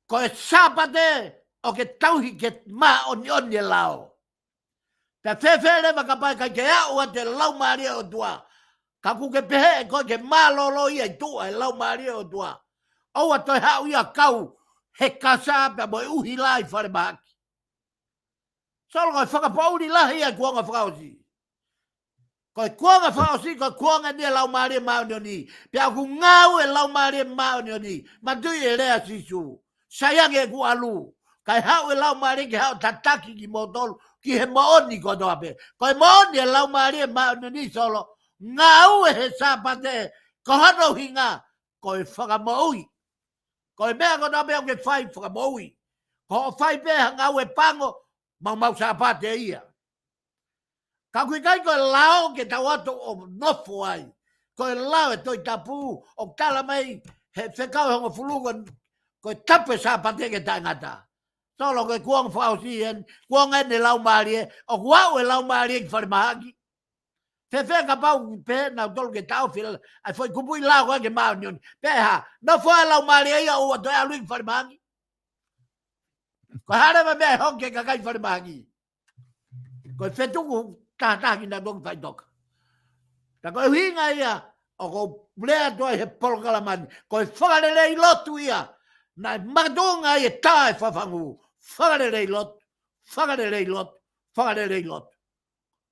Ko e Sāpate ʻoku ke tauhi ke māʻoniʻoni e lao. Pea fēfē leva kapau ʻe ʻikai ke aʻu atu e Laumālie ʻo e ʻOtua. Ka ʻoku ke pehē ʻe koe ke mālōlō ia ʻi tuʻa e Laumālie ʻo e ʻOtua. ʻOua toe haʻu ia kau he kasa pea mo e ʻuhila ʻi falemahaki. Solo ko e fakapoʻuli lahi ia e kuonga fakaʻosi. Ko e kuonga fakaʻosi, ko e kuonga ni e Laumālie Māʻoniʻoni. Pea ʻoku ngāue e Laumālie Māʻoniʻoni. Manatuʻi e lea ʻa Sīsū. Sai ange ʻeku ʻalu. Kae haʻu e Laumālie ke haʻu ʻo tataki kimoutolu ki he moʻoni kotoa pē. Ko e moʻoni e Laumālie Māʻoniʻoni Solo. Ngāue he Sāpate. Ko hono ʻuhinga. Ko e fakamoʻui. Ko e meʻa kotoa pē ʻoku ke fai fakamoʻui. Ko hoʻo fai pē ha ngāue pango, maumau Sāpate ia. Ka ʻoku ʻikai ko e lao ke tau ō atu ʻo nofo ai. Ko e lao e Tohi Tapu, ʻoku tala mai he fekau ʻe hongofulu ko, ko e tapu e Sāpate ke taʻengata. Solo ko e kuonga fakaʻosi eni, kuonga eni e Laumālie, ʻoku aʻu e Laumālie ki falemahaki. Fēfē kapau pē nautolu ke taʻofi ʻa e foʻi kupuʻi lao ko ē ke māʻoniʻoni. Pea hā, nofo e Laumālie ia ʻo ʻoua toe ʻalu ia ki falemahaki. Ko e hā leva e meʻa ʻe hoko ki he kakai falemahaki. Ko e fetuku tahataha kinautolu ki faʻitoka. Ka ko e ʻuhinga ia, ʻoku ou lea atu ai he polokalama ni. Ko e fakalelei lotu ia. Naʻe makatuʻunga ai e tā e fafangu. Fakalelei lotu. Fakalelei lotu. Fakalelei lotu.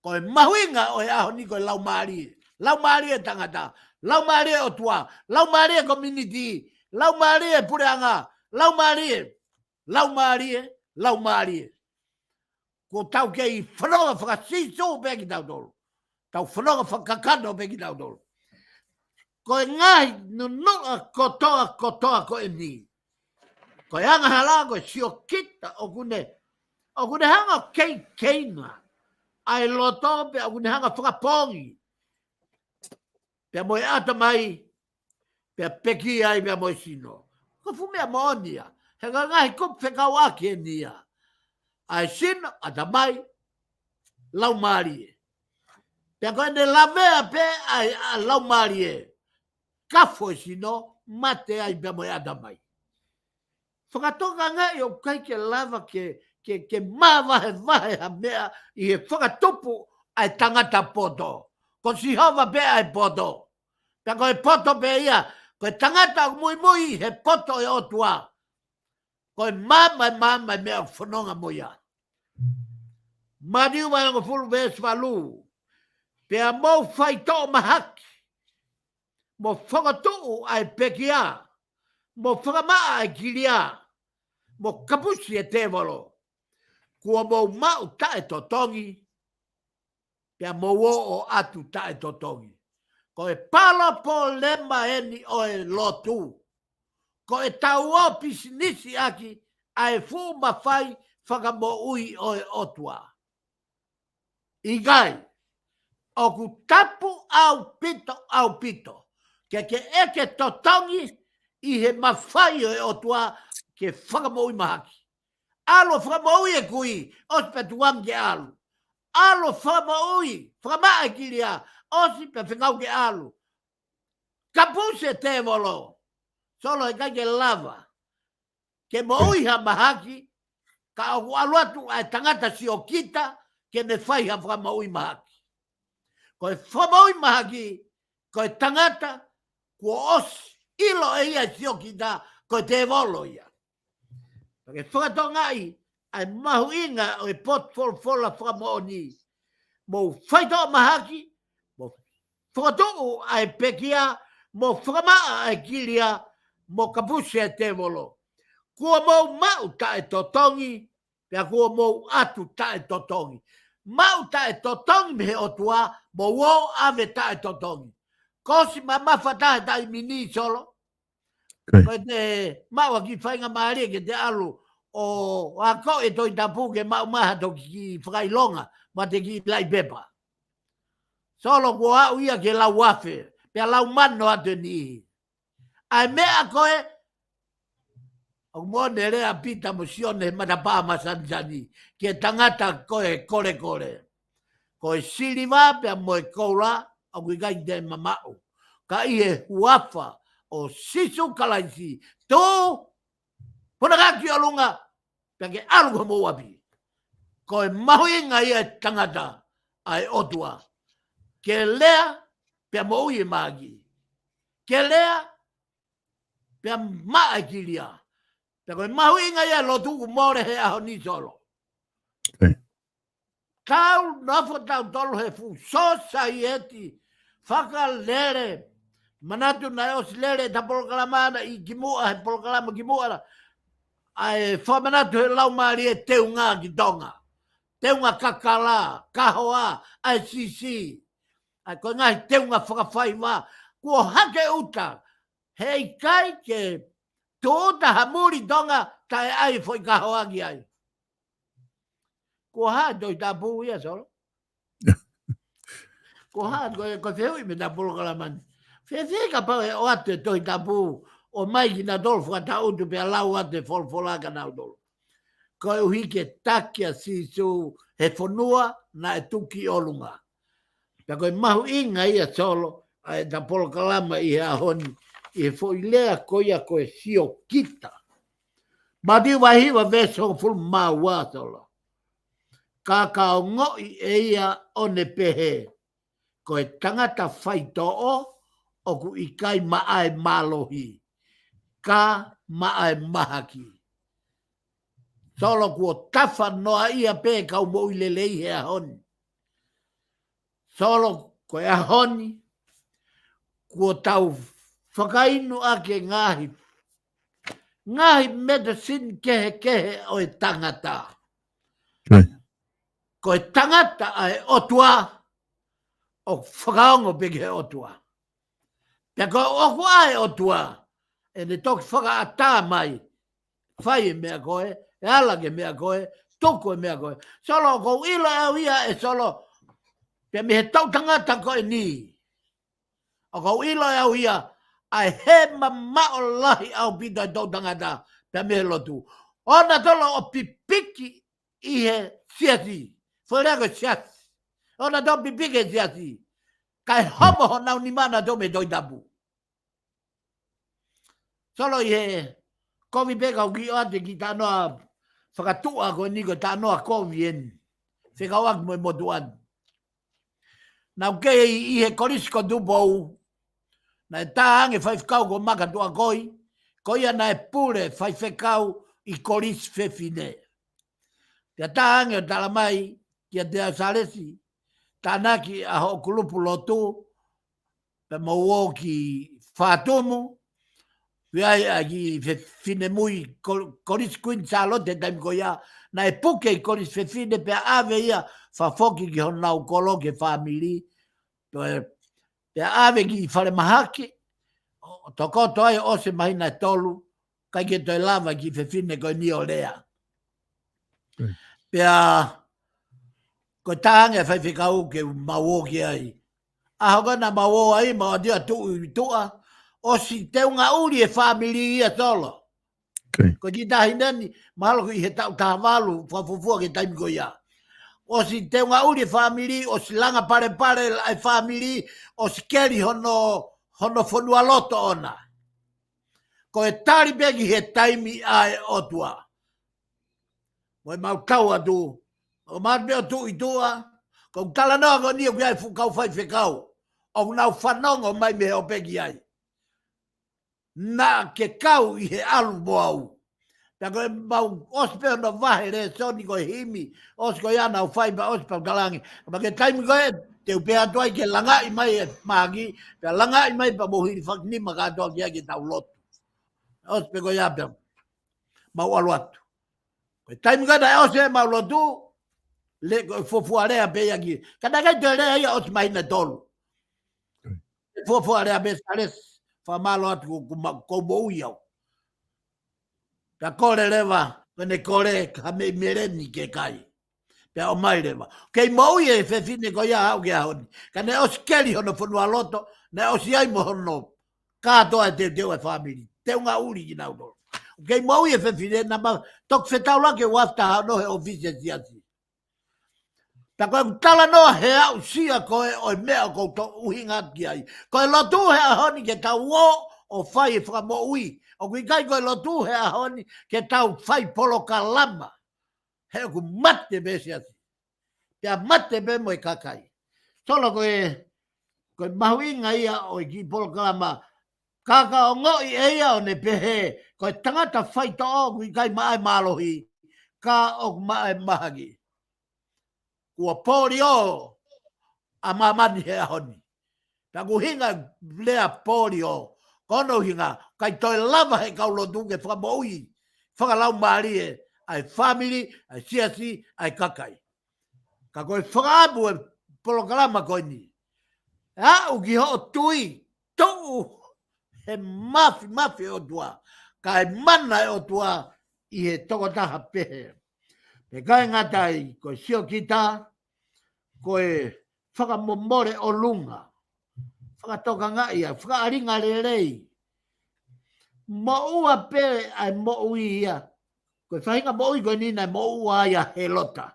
Ko e mahuʻinga ʻo e ʻaho ni ko e Laumālie. Laumālie e tangata. Laumālie ʻOtua. Laumālie community. Laumālie puleʻanga. Laumālie. Laumālie. Laumālie. Ko tau kei fononga fakasīsū pē kitautolu. Tau fononga fakakakano pē kitautolu. Ko e ngaahi nunuʻa kotoa, kotoa ko eni. Ko e angahala, ko e siokita, ʻoku ne, ʻoku ne hanga ʻo keikeinga ʻa e loto, pea ʻoku ne hanga ʻo fakapoongi. Pea mo e ʻatamai, pea pekia ai pea mo e sino. Ko e fuʻu meʻa moʻoni ia. He ko e ngaahi kupu fekauʻaki eni ia. ʻA e sino, ʻatamai, Laumālie. Pea ko ʻene lavea pē ʻa e, ʻa e Laumālie. Kafo e sino, mate ai pea mo e ʻatamai. Fakatokangaʻi ʻoku ʻikai ke lava ke, ke, ke māvahevahe ha meʻa ʻi he fakatupu ʻa e tangata poto. Ko Sihova pē ʻa e poto. Pea ko e poto pē ia, ko e tangata ʻoku muimui he poto ʻo e ʻOtua. Ko e maama, maama e meʻa ʻoku fononga mo ia. Mātiu vahe hongofulu veesi valu. Pea mou faitoʻo mahaki. Mo fokotuʻu ʻa e pekia. Mo fakamaʻa ʻa e kilia. Mo kapusi e tēvolo. Kuo mou maʻu taʻetotongi. Pea mou ō ʻo ʻatu taʻetotongi. Ko e palopalema eni ʻo e lotu. Ko e tau ō pisinisi ʻaki ʻa e fuʻu mafai fakamoʻui ʻo e ʻOtua. ʻIkai, ʻoku tapu ʻaupito, ʻaupito ke ke ʻeke totongi ʻi he mafai ʻo e ʻOtua ke fakamoʻui mahaki. ʻAlu ʻo fakamoʻui e kui, ʻosi pea tuku ange ke ʻalu. ʻAlu ʻo fakamoʻui, fakamaʻa e kilia, ʻosi pea fekau ke ʻalu. Kapusi e tēvolo. Solo, ʻikai ke lava ke moʻui ha mahaki, ka ʻoku ʻalu atu ʻa e tangata siokita ke ne fai ha fakamoʻui mahaki. Ko e fakamoʻui mahaki, ko e tangata kuo ʻosi ʻilo ʻe ia siokita, ko e tēvolo ia. Pea ke fakatokangaʻi ʻa e mahuʻinga ʻo e potu folofola fakamoʻoni. Mou faitoʻo mahaki, mou fakatuʻu ʻa e pekia, mou fakamaʻa ʻa e kilia, mou kapusi e tēvolo. Kuo mou maʻu taʻetotongi, pea kuo mou ʻatu taʻetotongi. Maʻu taʻetotongi mei he ʻOtua, mou ō ʻave taʻetotongi. Ko e ʻosi mamafa taha taimi ni, Solo. Ko e te maʻu ha kiʻi faingamālie ke te ʻalu ʻo ako e Tohi Tapu ke maʻu mai ha toki kiʻi fakaʻilonga, mo e kiʻi laʻi pepa. Solo, kuo aʻu ia ki he lau afe, pea lau mano atu e niʻihi. ʻA e meʻa ko ē, ʻoku moʻoni e lea ʻa Pita mo Sione he matapā masanisani, ki he tangata ko ē kolekole. Ko e siliva pea mo e koula, ʻoku ʻikai te mamaʻu. Ka ʻi he huafa ʻo Sīsū Kalaisi, tuʻu, puna ki ʻolunga, pea ke ʻalu ki homou ʻapi. Ko e mahuʻinga ia e tangata ʻa e ʻOtua. Ke lea, pea moʻui e mahaki. Ke lea, pea maʻa e kilia. Pea ko e mahuʻinga ia e lotu ʻoku mole he ʻaho ni, Solo. Tau nofo tautolu he fuʻu sōsaieti fakalele. Manatu naʻe ʻosi lele ʻeta polokalama naʻe ʻi kimuʻa, he polokalama kimuʻa, ʻa e fakamanatu he Laumālie e teunga ki Tonga. Teunga kakala, kahoa, ʻa e sisi. ʻA e ko e ngaahi teunga fakafaiva. Kuo hake ʻuta. Heʻikai ke tō ʻuta ha muli Tonga, taʻe ʻai foʻi kahoa ki ai. Kuo hā e Tohi Tapu ia, Solo? Kuo hā, ko e, ko e fehuʻi mei heʻeta polokalama ni. Fēfē kapau ʻe ʻoatu e Tohi Tapu, ʻomai kinautolu fakatāutu pea lau atu e folofola kia nautolu. Koeʻuhi ke taki ʻa Sīsū he fonua naʻe tuku ki ʻolunga. Pea ko e mahuʻinga ia, Solo, ʻa ʻeta polokalama ʻi he ʻaho ni, ʻi he foʻi lea ko ia ko e siokita. Mātiu vahe hiva veesi hongofulu mā ua, Solo. Ka ka ongoʻi ʻe ia ʻo ne pehē, ko e tangata faitoʻo ʻoku ʻikai maʻa e mālohi, ka maʻa e mahaki. Solo, kuo tafa noaʻia pē kau moʻui lelei he ʻaho ni. Solo, ko e ʻaho ni, kuo tau fakainu ʻaki e ngaahi, ngaahi medicine kehekehe ʻo e tangata. Ko e tangata ʻa e ʻOtua, ʻoku fakaongo pē ki he ʻOtua. Pea ko e ʻoku ʻa e ʻOtua, ʻene toki fakaʻatā mai, fai e meʻa ko ē, ʻe ala ki he meʻa ko ē, tuku e meʻa ko ē. Solo, ʻoku ou ʻilo ʻe au ia, ʻe Solo, pea mei he toʻutangata ko eni. ʻOku ou ʻilo ʻe au ia, ʻa e hē mamaʻo lahi ʻaupito e toʻutangata, pea mei he lotu. ʻOua naʻa tolo ʻo pipiki ʻi he siasi. Foʻi lea ko e siasi. ʻOua naʻa tolo pipiki he siasi. Kae homo honau nima nautolu mei he Tohi Tapu. Solo, ʻi he kovi pē ka u kiʻi ʻoatu e kiʻi talanoa fakatuʻa ko eni, ko e talanoa kovi eni. Fekauʻaki mo e motuʻa ni. Naʻa ku kei ʻi he Kolisi ko Tupou. Naʻe tā ange faifekau ko Maka Tuʻakoi. Ko ia naʻe pule faifekau ʻi Kolisi Fefine. Pea tā ange ʻo talamai kiate au, Salesi, tānaki ʻa hoʻo kulupu lotu, pea mou ō ki Fatumu, ʻoku ʻi ai ʻa e kiʻi fe-, finemui Kol-, Kolisi Kuini Sālote he taimi ko ia, naʻe puke ʻi Kolisi Fefine pea ʻave ia fakafoki ki honau kolo ki he fāmili, pea Pea ʻave ki falemahaki, ʻo tokoto ai ʻosi e māhina ʻe tolu, ʻikai ke toe lava e kiʻi fefine ko eni ʻo lea. Pea ko e taʻanga e faifekau ke mau ō ki ai. ʻAho ko ē naʻa mau ō ai, mau ʻalu atu ʻi tuʻa, ʻosi teunga ʻuli e fāmili ia Solo. Ko e kiʻi taʻahine ni, mahalo ko ʻi he taʻu taha valu, fakafuofua ki he taimi ko ia. ʻOsi teunga ʻuli e fāmili, ʻosi langa palepale e fāmili, ʻosi keli hono, hono fonualoto ʻoʻona. Ko e tali pē ki he taimi ʻa e ʻOtua. Mo e mau tau atu, ʻo mau pē ʻo tuʻu ʻi tuʻa, ko e talanoa ko eni ʻoku ʻi ai e fuʻu kau faifekau, ʻoku nau fanongo mai mei he ope ki ai. Naʻa ke kau ʻi he ʻalu mo au. Pea ko e mau ʻosi pē hono vahe lēsoni ko e himi, ʻosi ko ia naʻa nau fai pea ʻosi pea u talaange. Pea ko e taimi ko ē, te u pehē atu ai ke langaʻi mai e mahaki, pea langaʻi mai pea mou hilifakinima kātoa ki ai ke tau lotu. ʻOsi pē ko ia pea mau ʻalu atu. Ko e taimi ko ē naʻe ʻosi e mau lotu, le ko e fuofua lea pē ia ki. Ka naʻe ʻikai toe lea ia ʻosi māhina ʻe tolu. Fuofua lea pē Salesi, fakamālō atu ko, ko ma-, ko moʻui au. Pea kole leva, pea ne kole ha meʻi meleni ke kai. Pea ʻomai leva. Kei moʻui e fefine ko ia aʻu ki he ʻaho ni. Ka ne ʻosi keli hono fonualoto, ne ʻosi ʻai mo hono kātoa e teuteu e fāmili. Teunga ʻuli kinautolu. Kei moʻui e fefine naʻa ma toki fetaulaki ʻo after hono he ʻōfisi e siasi. Pea ko e talanoa he aʻusia ko ē ʻo e meʻa ʻoku ou ʻuhinga ki ai. Ko e lotu he ʻaho ni ke tau ō ʻo fai e fakamoʻui. ʻOku ʻikai ko e lotu he ʻaho ni ke tau fai polokalama. He ʻoku mate pē siasi. Pea mate pē mo e kakai. Solo ko e, ko e mahuʻinga ia ʻo e kiʻi polokalama. Ka ka ongoʻi ʻe ia ʻo ne pehē, ko e tangata faitoʻo ʻoku ʻikai maʻa e mālohi, ka ʻoku maʻa e mahaki. Kuo polio ʻa māmani he ʻaho ni. Pea ko e ʻuhinga lea polio, ko hono ʻuhinga, ʻikai toe lava he kau lotu ke fakamoʻui, fakalaumālie, ʻa e fāmili, ʻa e siasi, ʻa e kakai. Ka ko e fakaʻamu e polokalama ko eni. Aʻu ki hoʻo tui, tuʻu he mafimafi ʻOtua, kae mana e ʻOtua ʻi he tokotaha pehē. Pea ʻikai ngata ai, ko e siokita, ko e fakamomole ʻolunga. Fakatokangaʻi ia, fakaʻalinga lelei. Moʻua pē ʻa e moʻui ia. Ko e faʻahinga moʻui ko eni naʻe moʻua ai ʻa Helota.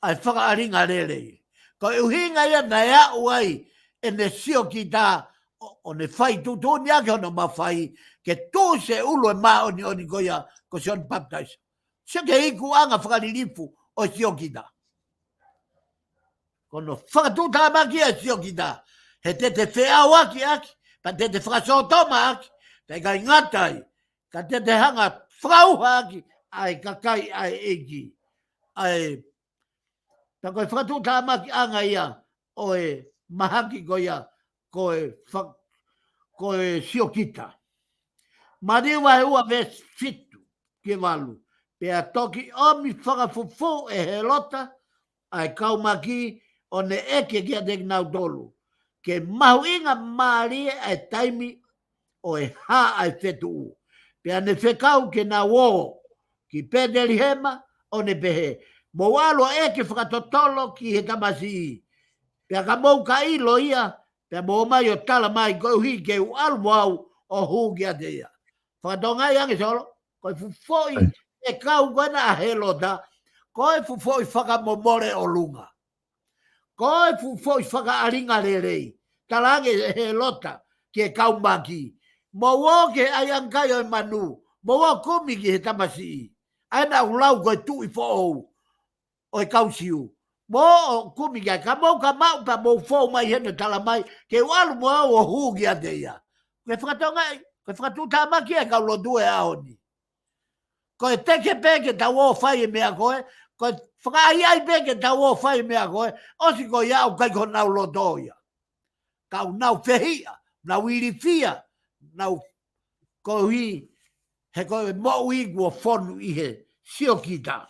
ʻA e fakaʻalinga lelei. Ko e ʻuhinga ia naʻe aʻu ai ʻene siokita ʻo, ʻo ne fai tuʻutuʻuni ʻaki hono mafai ke tuʻusi e ʻulu e māʻoniʻoni ko ia ko Sione Papitaiso. Sio ki he ikuʻanga fakalilifu ʻo e siokita. Ko hono fakatuʻutāmaki e siokita. He te te feʻauaki ʻaki, pea te te fakasōtoma ʻaki, pea ʻikai ngata ai, ka te te hanga fakauha ʻaki ʻa e kakai ʻa e ʻEiki. ʻA e, pea ko e fakatuʻutāmakiʻanga ia ʻo e mahaki ko ia, ko e fa-, ko e siokita. Mātiu vahe ua veesi fitu ki he valu. Pea toki ʻomi fakafufū ʻe Helota ʻa e kau maki ʻo ne ʻeke kiate kinautolu, ke mahuʻingamālie ʻa e taimi ʻo e hā ʻa e fetuʻu. Pea ne fekau ke nau ō ki Petelihema ʻo ne pehē, mou ʻalu ʻo ʻeke fakatotolo ki he tamasiʻi. Pea ka mou ka ʻilo ia, pea mou ō mai ʻo tala mai koeʻuhi ke u ʻalu mo au ʻo hū kiate ia. Fakatokangaʻi ange Solo, ko e fuʻu foʻi fekau ko ena ʻa Helota, ko e fuʻu foʻi fakamomole ʻolunga. Ko e fuʻu foʻi fakaʻalinga lelei. Talaange ʻe Helota ki he kau maki, mou ō ki he ʻaiʻanga kai ʻo e manu, mou ō kumi ki he tamasiʻi. ʻA ena ʻoku lau ko e tuʻi foʻou ʻo e kau Siu. Mou ō kumi ki ai, ka mou ka maʻu pea mou fou mai heni ʻo tala mai, ke u ʻalu mo au ʻo hū kiate ia. Ko e fakatokangaʻi, ko e fakatuʻutāmaki e kau lotu e ʻaho ni. Ko e teke pē ke tau ō fai e meʻa ko ē, ko e fakaʻaiʻai pē ke tau ō fai e meʻa ko ē, ʻosi ko ia ʻoku ʻikai ko honau loto ia. Ka ʻoku nau fehiʻa, nau ilifia, nau koeʻuhi, he ko e moʻui kuo fonu ʻi he siokita.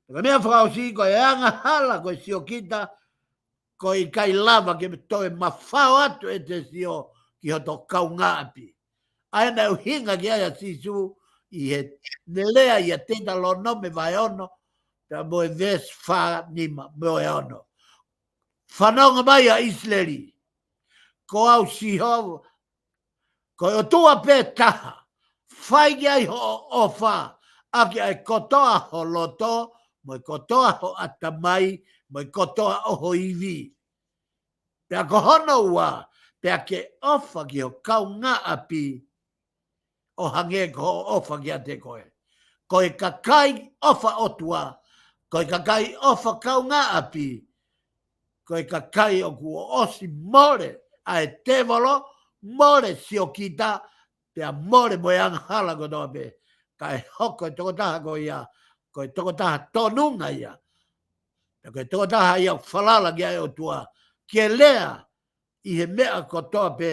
Ka ko e meʻa fakaʻosi ko e angahala ko e siokita, ko e ʻikai lava ke toe mafao atu ʻete sio ki hoto kaungāʻapi. ʻA ia naʻe ʻuhinga ki ai ʻa Sīsū ʻi heʻene lea ʻia Teutalōnome vahe ono, pea mo e veesi fā, nima mo e ono. Fanongo mai ʻa ʻIsileli, ko au Sihova, ko e ʻOtua pē taha, fai ki ai hoʻo ʻofa, ʻaki ʻa e kotoa ho loto, mo e kotoa ho ʻatamai, mo e kotoa ʻo ho ivi. Pea ko hono ua, pea ke ʻofa ki ho kaungāʻapi ʻo hangē ko hoʻo ʻofa kiate koe. Ko e kakai ʻofa ʻOtua, ko e kakai ʻofa kaungāʻapi, ko e kakai ʻoku ʻosi mole ʻa e tēvolo, mole siokita, pea mole mo e angahala kotoa pē. Kae hoko e tokotaha ko ia, ko e tokotaha tonunga ia. Pea ko e tokotaha ia ʻoku falala ki ai ʻOtua, ke lea ʻi he meʻa kotoa pē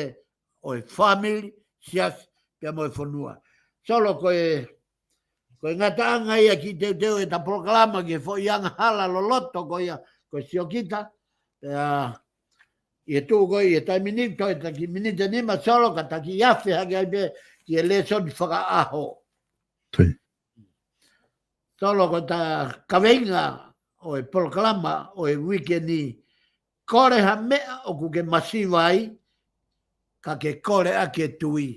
ʻo e fāmili, siasi, pea mo e fonua. Solo, ko e, ko e ngataʻanga ia ki teuteu ʻeta polokalama ki he foʻi angahala loloto ko ia, ko e siokita. Pea ʻi he tuʻu ko ē ʻi he taimi ni, toe taki miniti ʻe nima, Solo, ka taki afe hake ai pē ki he lēsoni fakaʻaho. Solo, ko ʻeta kaveinga ʻo e polokalama ʻo e uike ni, kole ha meʻa ʻoku ke masiva ai, ka ke kole ʻaki e tui.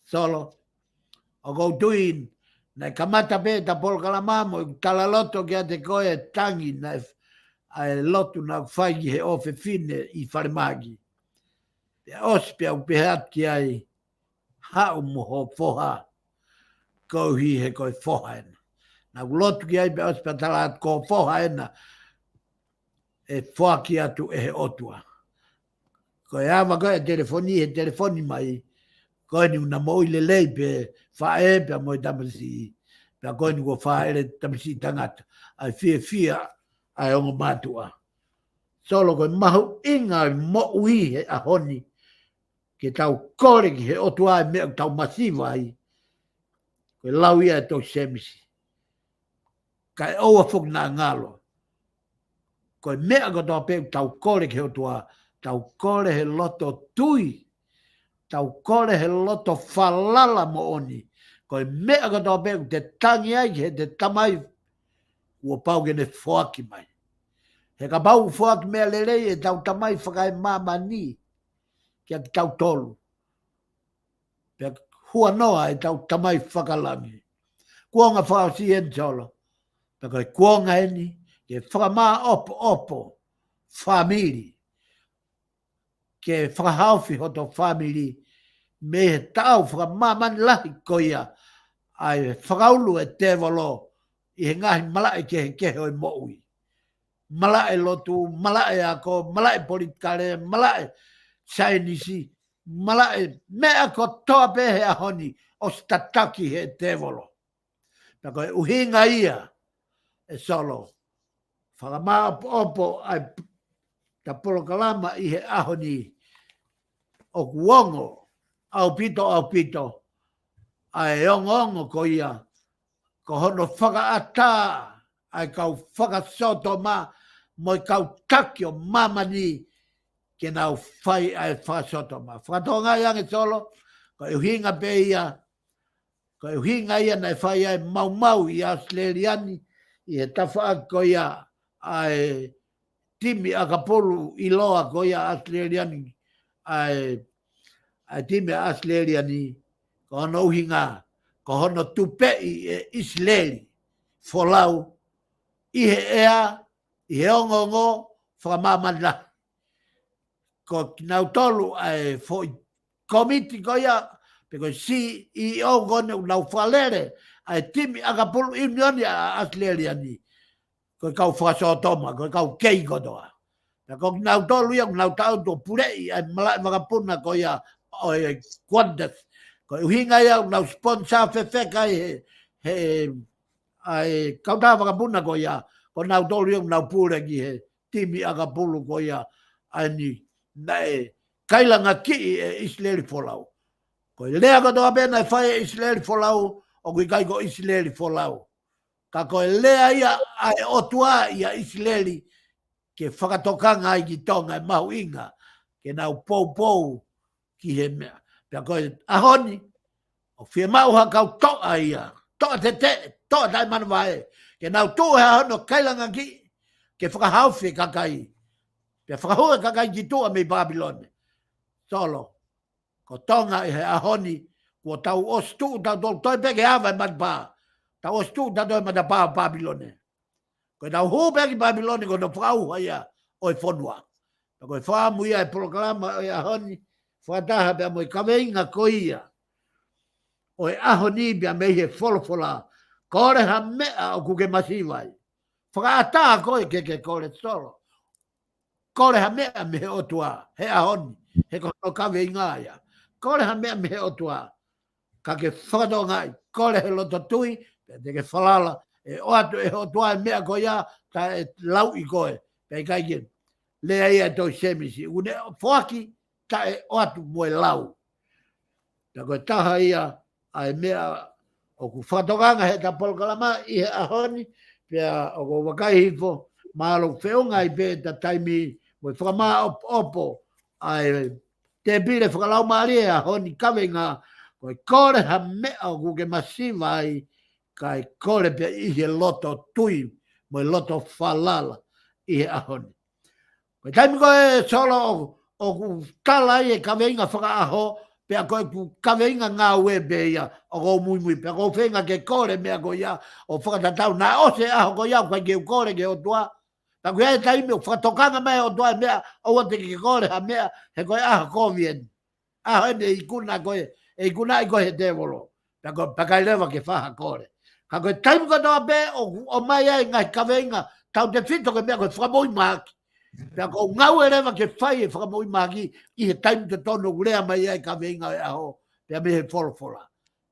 Solo, ʻoku ou tui naʻe kamata pē ʻeta polokalama mo e talaloto kiate koe e tangi naʻe f-, ʻa e lotu naʻe fai ki he ʻofefine ʻi falemahaki. Pea ʻosi pea u pehē atu ki ai, haʻu mo ho foha, koeʻuhi he ko e foha ena. Naʻa ku lotu ki ai pea ʻosi pea tala atu ko ho foha ena, ʻe foaki atu ʻe he ʻOtua. Ko e ava ko ē e telefoni, he telefoni mai, ko eni ʻoku na moʻui lelei pē faʻē pea mo e tamasiʻi, pea ko eni kuo fāʻele tamasiʻi tangata, ʻa e fiefia ʻa e ongo mātuʻa. Solo, ko e mahuʻinga e moʻui he ʻaho ni, ke tau kole ki he ʻOtua e meʻa ʻoku tau masiva ai. Ko e lau ia ʻa e tohi Sēmisi. Kae ʻoua foki naʻa ngalo. Ko e meʻa kotoa pē ʻoku tau kole ki he ʻOtua, tau kole he loto tui, tau kole he loto falala moʻoni. Ko e meʻa kotoa pē ʻoku te tangi ai ki heʻete Tamai, kuo pau ke ne foaki mai. He kapau ʻoku foaki meʻa lelei ʻetau Tamai fakaemāmani kiate kitautolu, pea huanoa ʻetau Tamai fakalangi. Kuonga fakaʻosi eni, Solo. Pea ko e kuonga eni ke fakamāʻopoʻopo fāmili, ke fakahaofi hoto fāmili mei he taʻau fakamāmani lahi ko ia ʻa e fakaulu ʻa e tēvolo ʻi he ngaahi malaʻe kehekehe ʻo e moʻui. Malaʻe lotu, malaʻe ako, malaʻe politikale, malaʻe saienisi, malaʻe meʻa kotoa pē he ʻaho ni ʻosi tataki ʻe he tēvolo. Pea ko e ʻuhinga ia, ʻe Solo, fakamāʻopoʻopo ʻa ʻeta polokalama ʻi he ʻaho ni, ʻoku ongo ʻaupito, ʻaupito ʻa e ongoongo ko ia, ko hono fakaʻatā ʻa e kau fakasōtoma mo e kau taki ʻo māmani ke nau fai ʻa e fakasōtoma. Fakatokangaʻi ange, Solo, ko e ʻuhinga pē ia, ko e ʻuhinga ia naʻe fai ai e maumau ʻi ʻAositelēlia ni, ʻi he tafaʻaki ko ia ʻa e timi ʻakapulu ʻiloa ko ia ʻAositelēlia ni, ʻa e, ʻa e timi ʻa ʻAositelēlia ni, ko hono ʻuhinga, ko hono tupeʻi ʻe ʻIsileli folau ʻi he ʻea, ʻi he ongoongo fakamāmani lahi. Ko kinautolu ʻa e foʻi kōmiti ko ia, pe ko e C E O ko eni ʻoku nau fakalele ʻa e timi ʻakapulu ʻiunioni ʻa ʻAositelēlia ni, ko e kau fakasōtoma, ko e kau kei kotoa. Pea ko kinautolu ia ʻoku nau taʻutu ʻo puleʻi ʻa e malaʻe vakapuna ko ia ʻo e Qantas. Ko e ʻuhinga ia ʻoku nau sponsor fefeka ai he, he, ʻa e kautaha vakapuna ko ia, ko kinautolu ia ʻoku nau pule ki he timi ʻakapulu ko ia ʻa eni naʻe kailangakiʻi ʻe ʻIsileli folau. Ko e lea kotoa pē naʻe fai ʻe ʻIsileli folau, ʻoku ʻikai ko ʻIsileli folau. Ka ko e lea ia ʻa e ʻOtua ʻia ʻIsileli, ke fakatokanga ai ki Tonga e mahuʻinga ke nau poupou ki he meʻa. Pea ko e ʻaho ni, ʻoku fiemaʻu ha kau toʻa ia, toʻa teteʻe, toʻa taʻemanavahē, ke nau tuʻu he ʻaho ni ʻo kailangaki, ke fakahaofi e kakai. Pea fakahū e kakai ki tuʻa mei Papilone. Solo, ko Tonga ʻi he ʻaho ni, kuo tau ʻosi tuʻu tautolu, toe pē ke ava e matapā. Tau ʻosi tuʻu tautolu he matapā ʻo Papilone. Ko ʻetau hū pē ki Papilone ko hono fakaʻauha ia ʻo e fonua. Pea ko e fakaʻamu ia e polokalama ʻo e ʻaho ni, fakataha pea mo e kaveinga ko ia ʻo e ʻaho ni pea mei he folofola. Kole ha meʻa ʻoku ke masiva ai. Fakaʻatā koe ke ke kole, Solo. Kole ha meʻa mei he ʻOtua he ʻaho ni, he ko hono kaveinga ia. Kole ha meʻa mei he ʻOtua, ka ke fakatokangaʻi, kole he loto tui, pea te ke falala, ʻe ʻoatu ʻe he ʻOtua e meʻa ko ia, taʻe lauʻi koe, pea ʻikai ke. Lea ia ʻa e tohi Sēmisi, ʻoku ne foaki, taʻe ʻoatu mo e lau. Pea ko e taha ia ʻa e meʻa ʻoku fakatokanga heʻeta polokalama ʻi he ʻaho ni, pea ʻoku ou vakai hifo, mahalo ʻoku feʻunga ai pē ʻeta taimi mo e fakamāʻopoʻopo ʻa e tēpile fakalaumālie he ʻaho ni, kaveinga ko e kole ha meʻa ʻoku ke masiva ai, kae kole pē ʻi he loto tui mo e loto falala ʻi he ʻaho ni. Ko e taimi ko ē, Solo, ʻo, ʻoku tala ai e kaveinga fakaʻaho, pea ko ʻeku kaveinga ngāue pē ia, ʻoku ou muimui, pea ʻoku ou feinga ke kole meʻa ko ia, ʻo fakatatau, naʻe ʻosi e ʻaho ko ia, ʻoku ʻikai ke u kole ki he ʻOtua. Pea ko e taimi ʻoku fakatokanga mai e ʻOtua e meʻa, ʻoua te ke kole ha meʻa, he ko e ʻaho kovi eni. ʻAho eni ʻe ikuna koe, ʻe ikunaʻi koe he tēvolo. Pea ko, pea ʻikai leva ke fai ha kole. Ka ko e taimi kotoa pē ʻoku ʻomai ai e ngaahi kaveinga, tautefito ki he meʻa ko e fakamoʻui mahaki. Pea ʻoku ou ngāue leva ke fai e fakamoʻui mahaki ʻi he taimi totonu ʻoku lea mai ai e kaveinga ʻo e ʻaho, pea mei he folofola.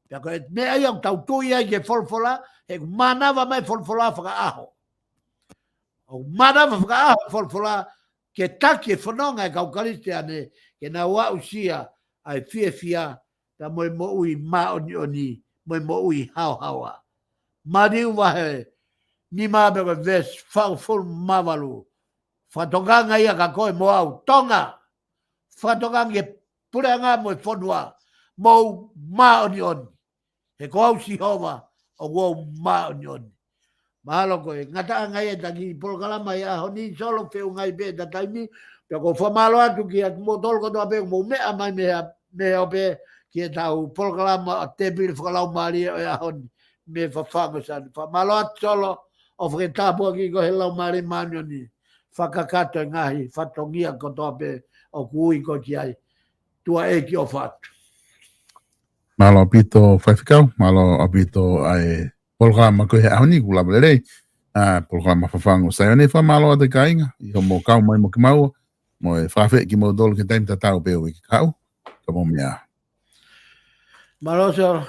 Pea ko e meʻa ia ʻoku tau tui ai ki he folofola, he ʻoku mānava mai e folofola fakaʻaho. ʻOku mānava fakaʻaho e folofola ke taki e fononga e kau Kalisitiane, ke nau aʻusia ʻa e fiefia, pea mo e moʻui māʻoniʻoni, mo e moʻui haohaoa. Mātiu vahe nima pea ko e veesi fāngofulu mā valu. Fakatokanga ia kia koe mo au, Tonga. Fakatokanga ki he puleʻanga mo e fonua. Mou māʻoniʻoni. He ko au Sihova, ʻoku ou māʻoniʻoni. Mahalo ko e ngataʻanga ia ʻeta kiʻi polokalama ʻi he ʻaho ni, Solo, feʻunga ai pē ʻeta taimi, pea ʻoku ou fakamālō atu kiate kimoutolu kotoa pē ʻoku mou meʻa mai mei he, mei he ope ki heʻetau polokalama ʻo e tēpile fakalaumālie ʻo e ʻaho ni, mei Fafangu Sani. Fakamālō atu, Solo, ʻofa ke tāpuakiʻi koe ʻe he Laumālie Māʻoniʻoni. Fakakakato e ngaahi fatongia kotoa pē ʻoku ui koe ki ai. Tuʻa ʻEiki, ʻofa atu. Mālō ʻaupito Faifekau, mālō ʻaupito ʻa e polokalama ko ē he ʻaho ni, kuo lava lelei. ʻA, polokalama Fafangu Saione, fakamālō atu kāinga, ʻi hoʻomou kau mai mo kimaua, mo e fakafeʻiloaki kimoutolu ki he taimi tatau pē ʻo e uike kahaʻu, ka mou meʻa. Mālō Solo,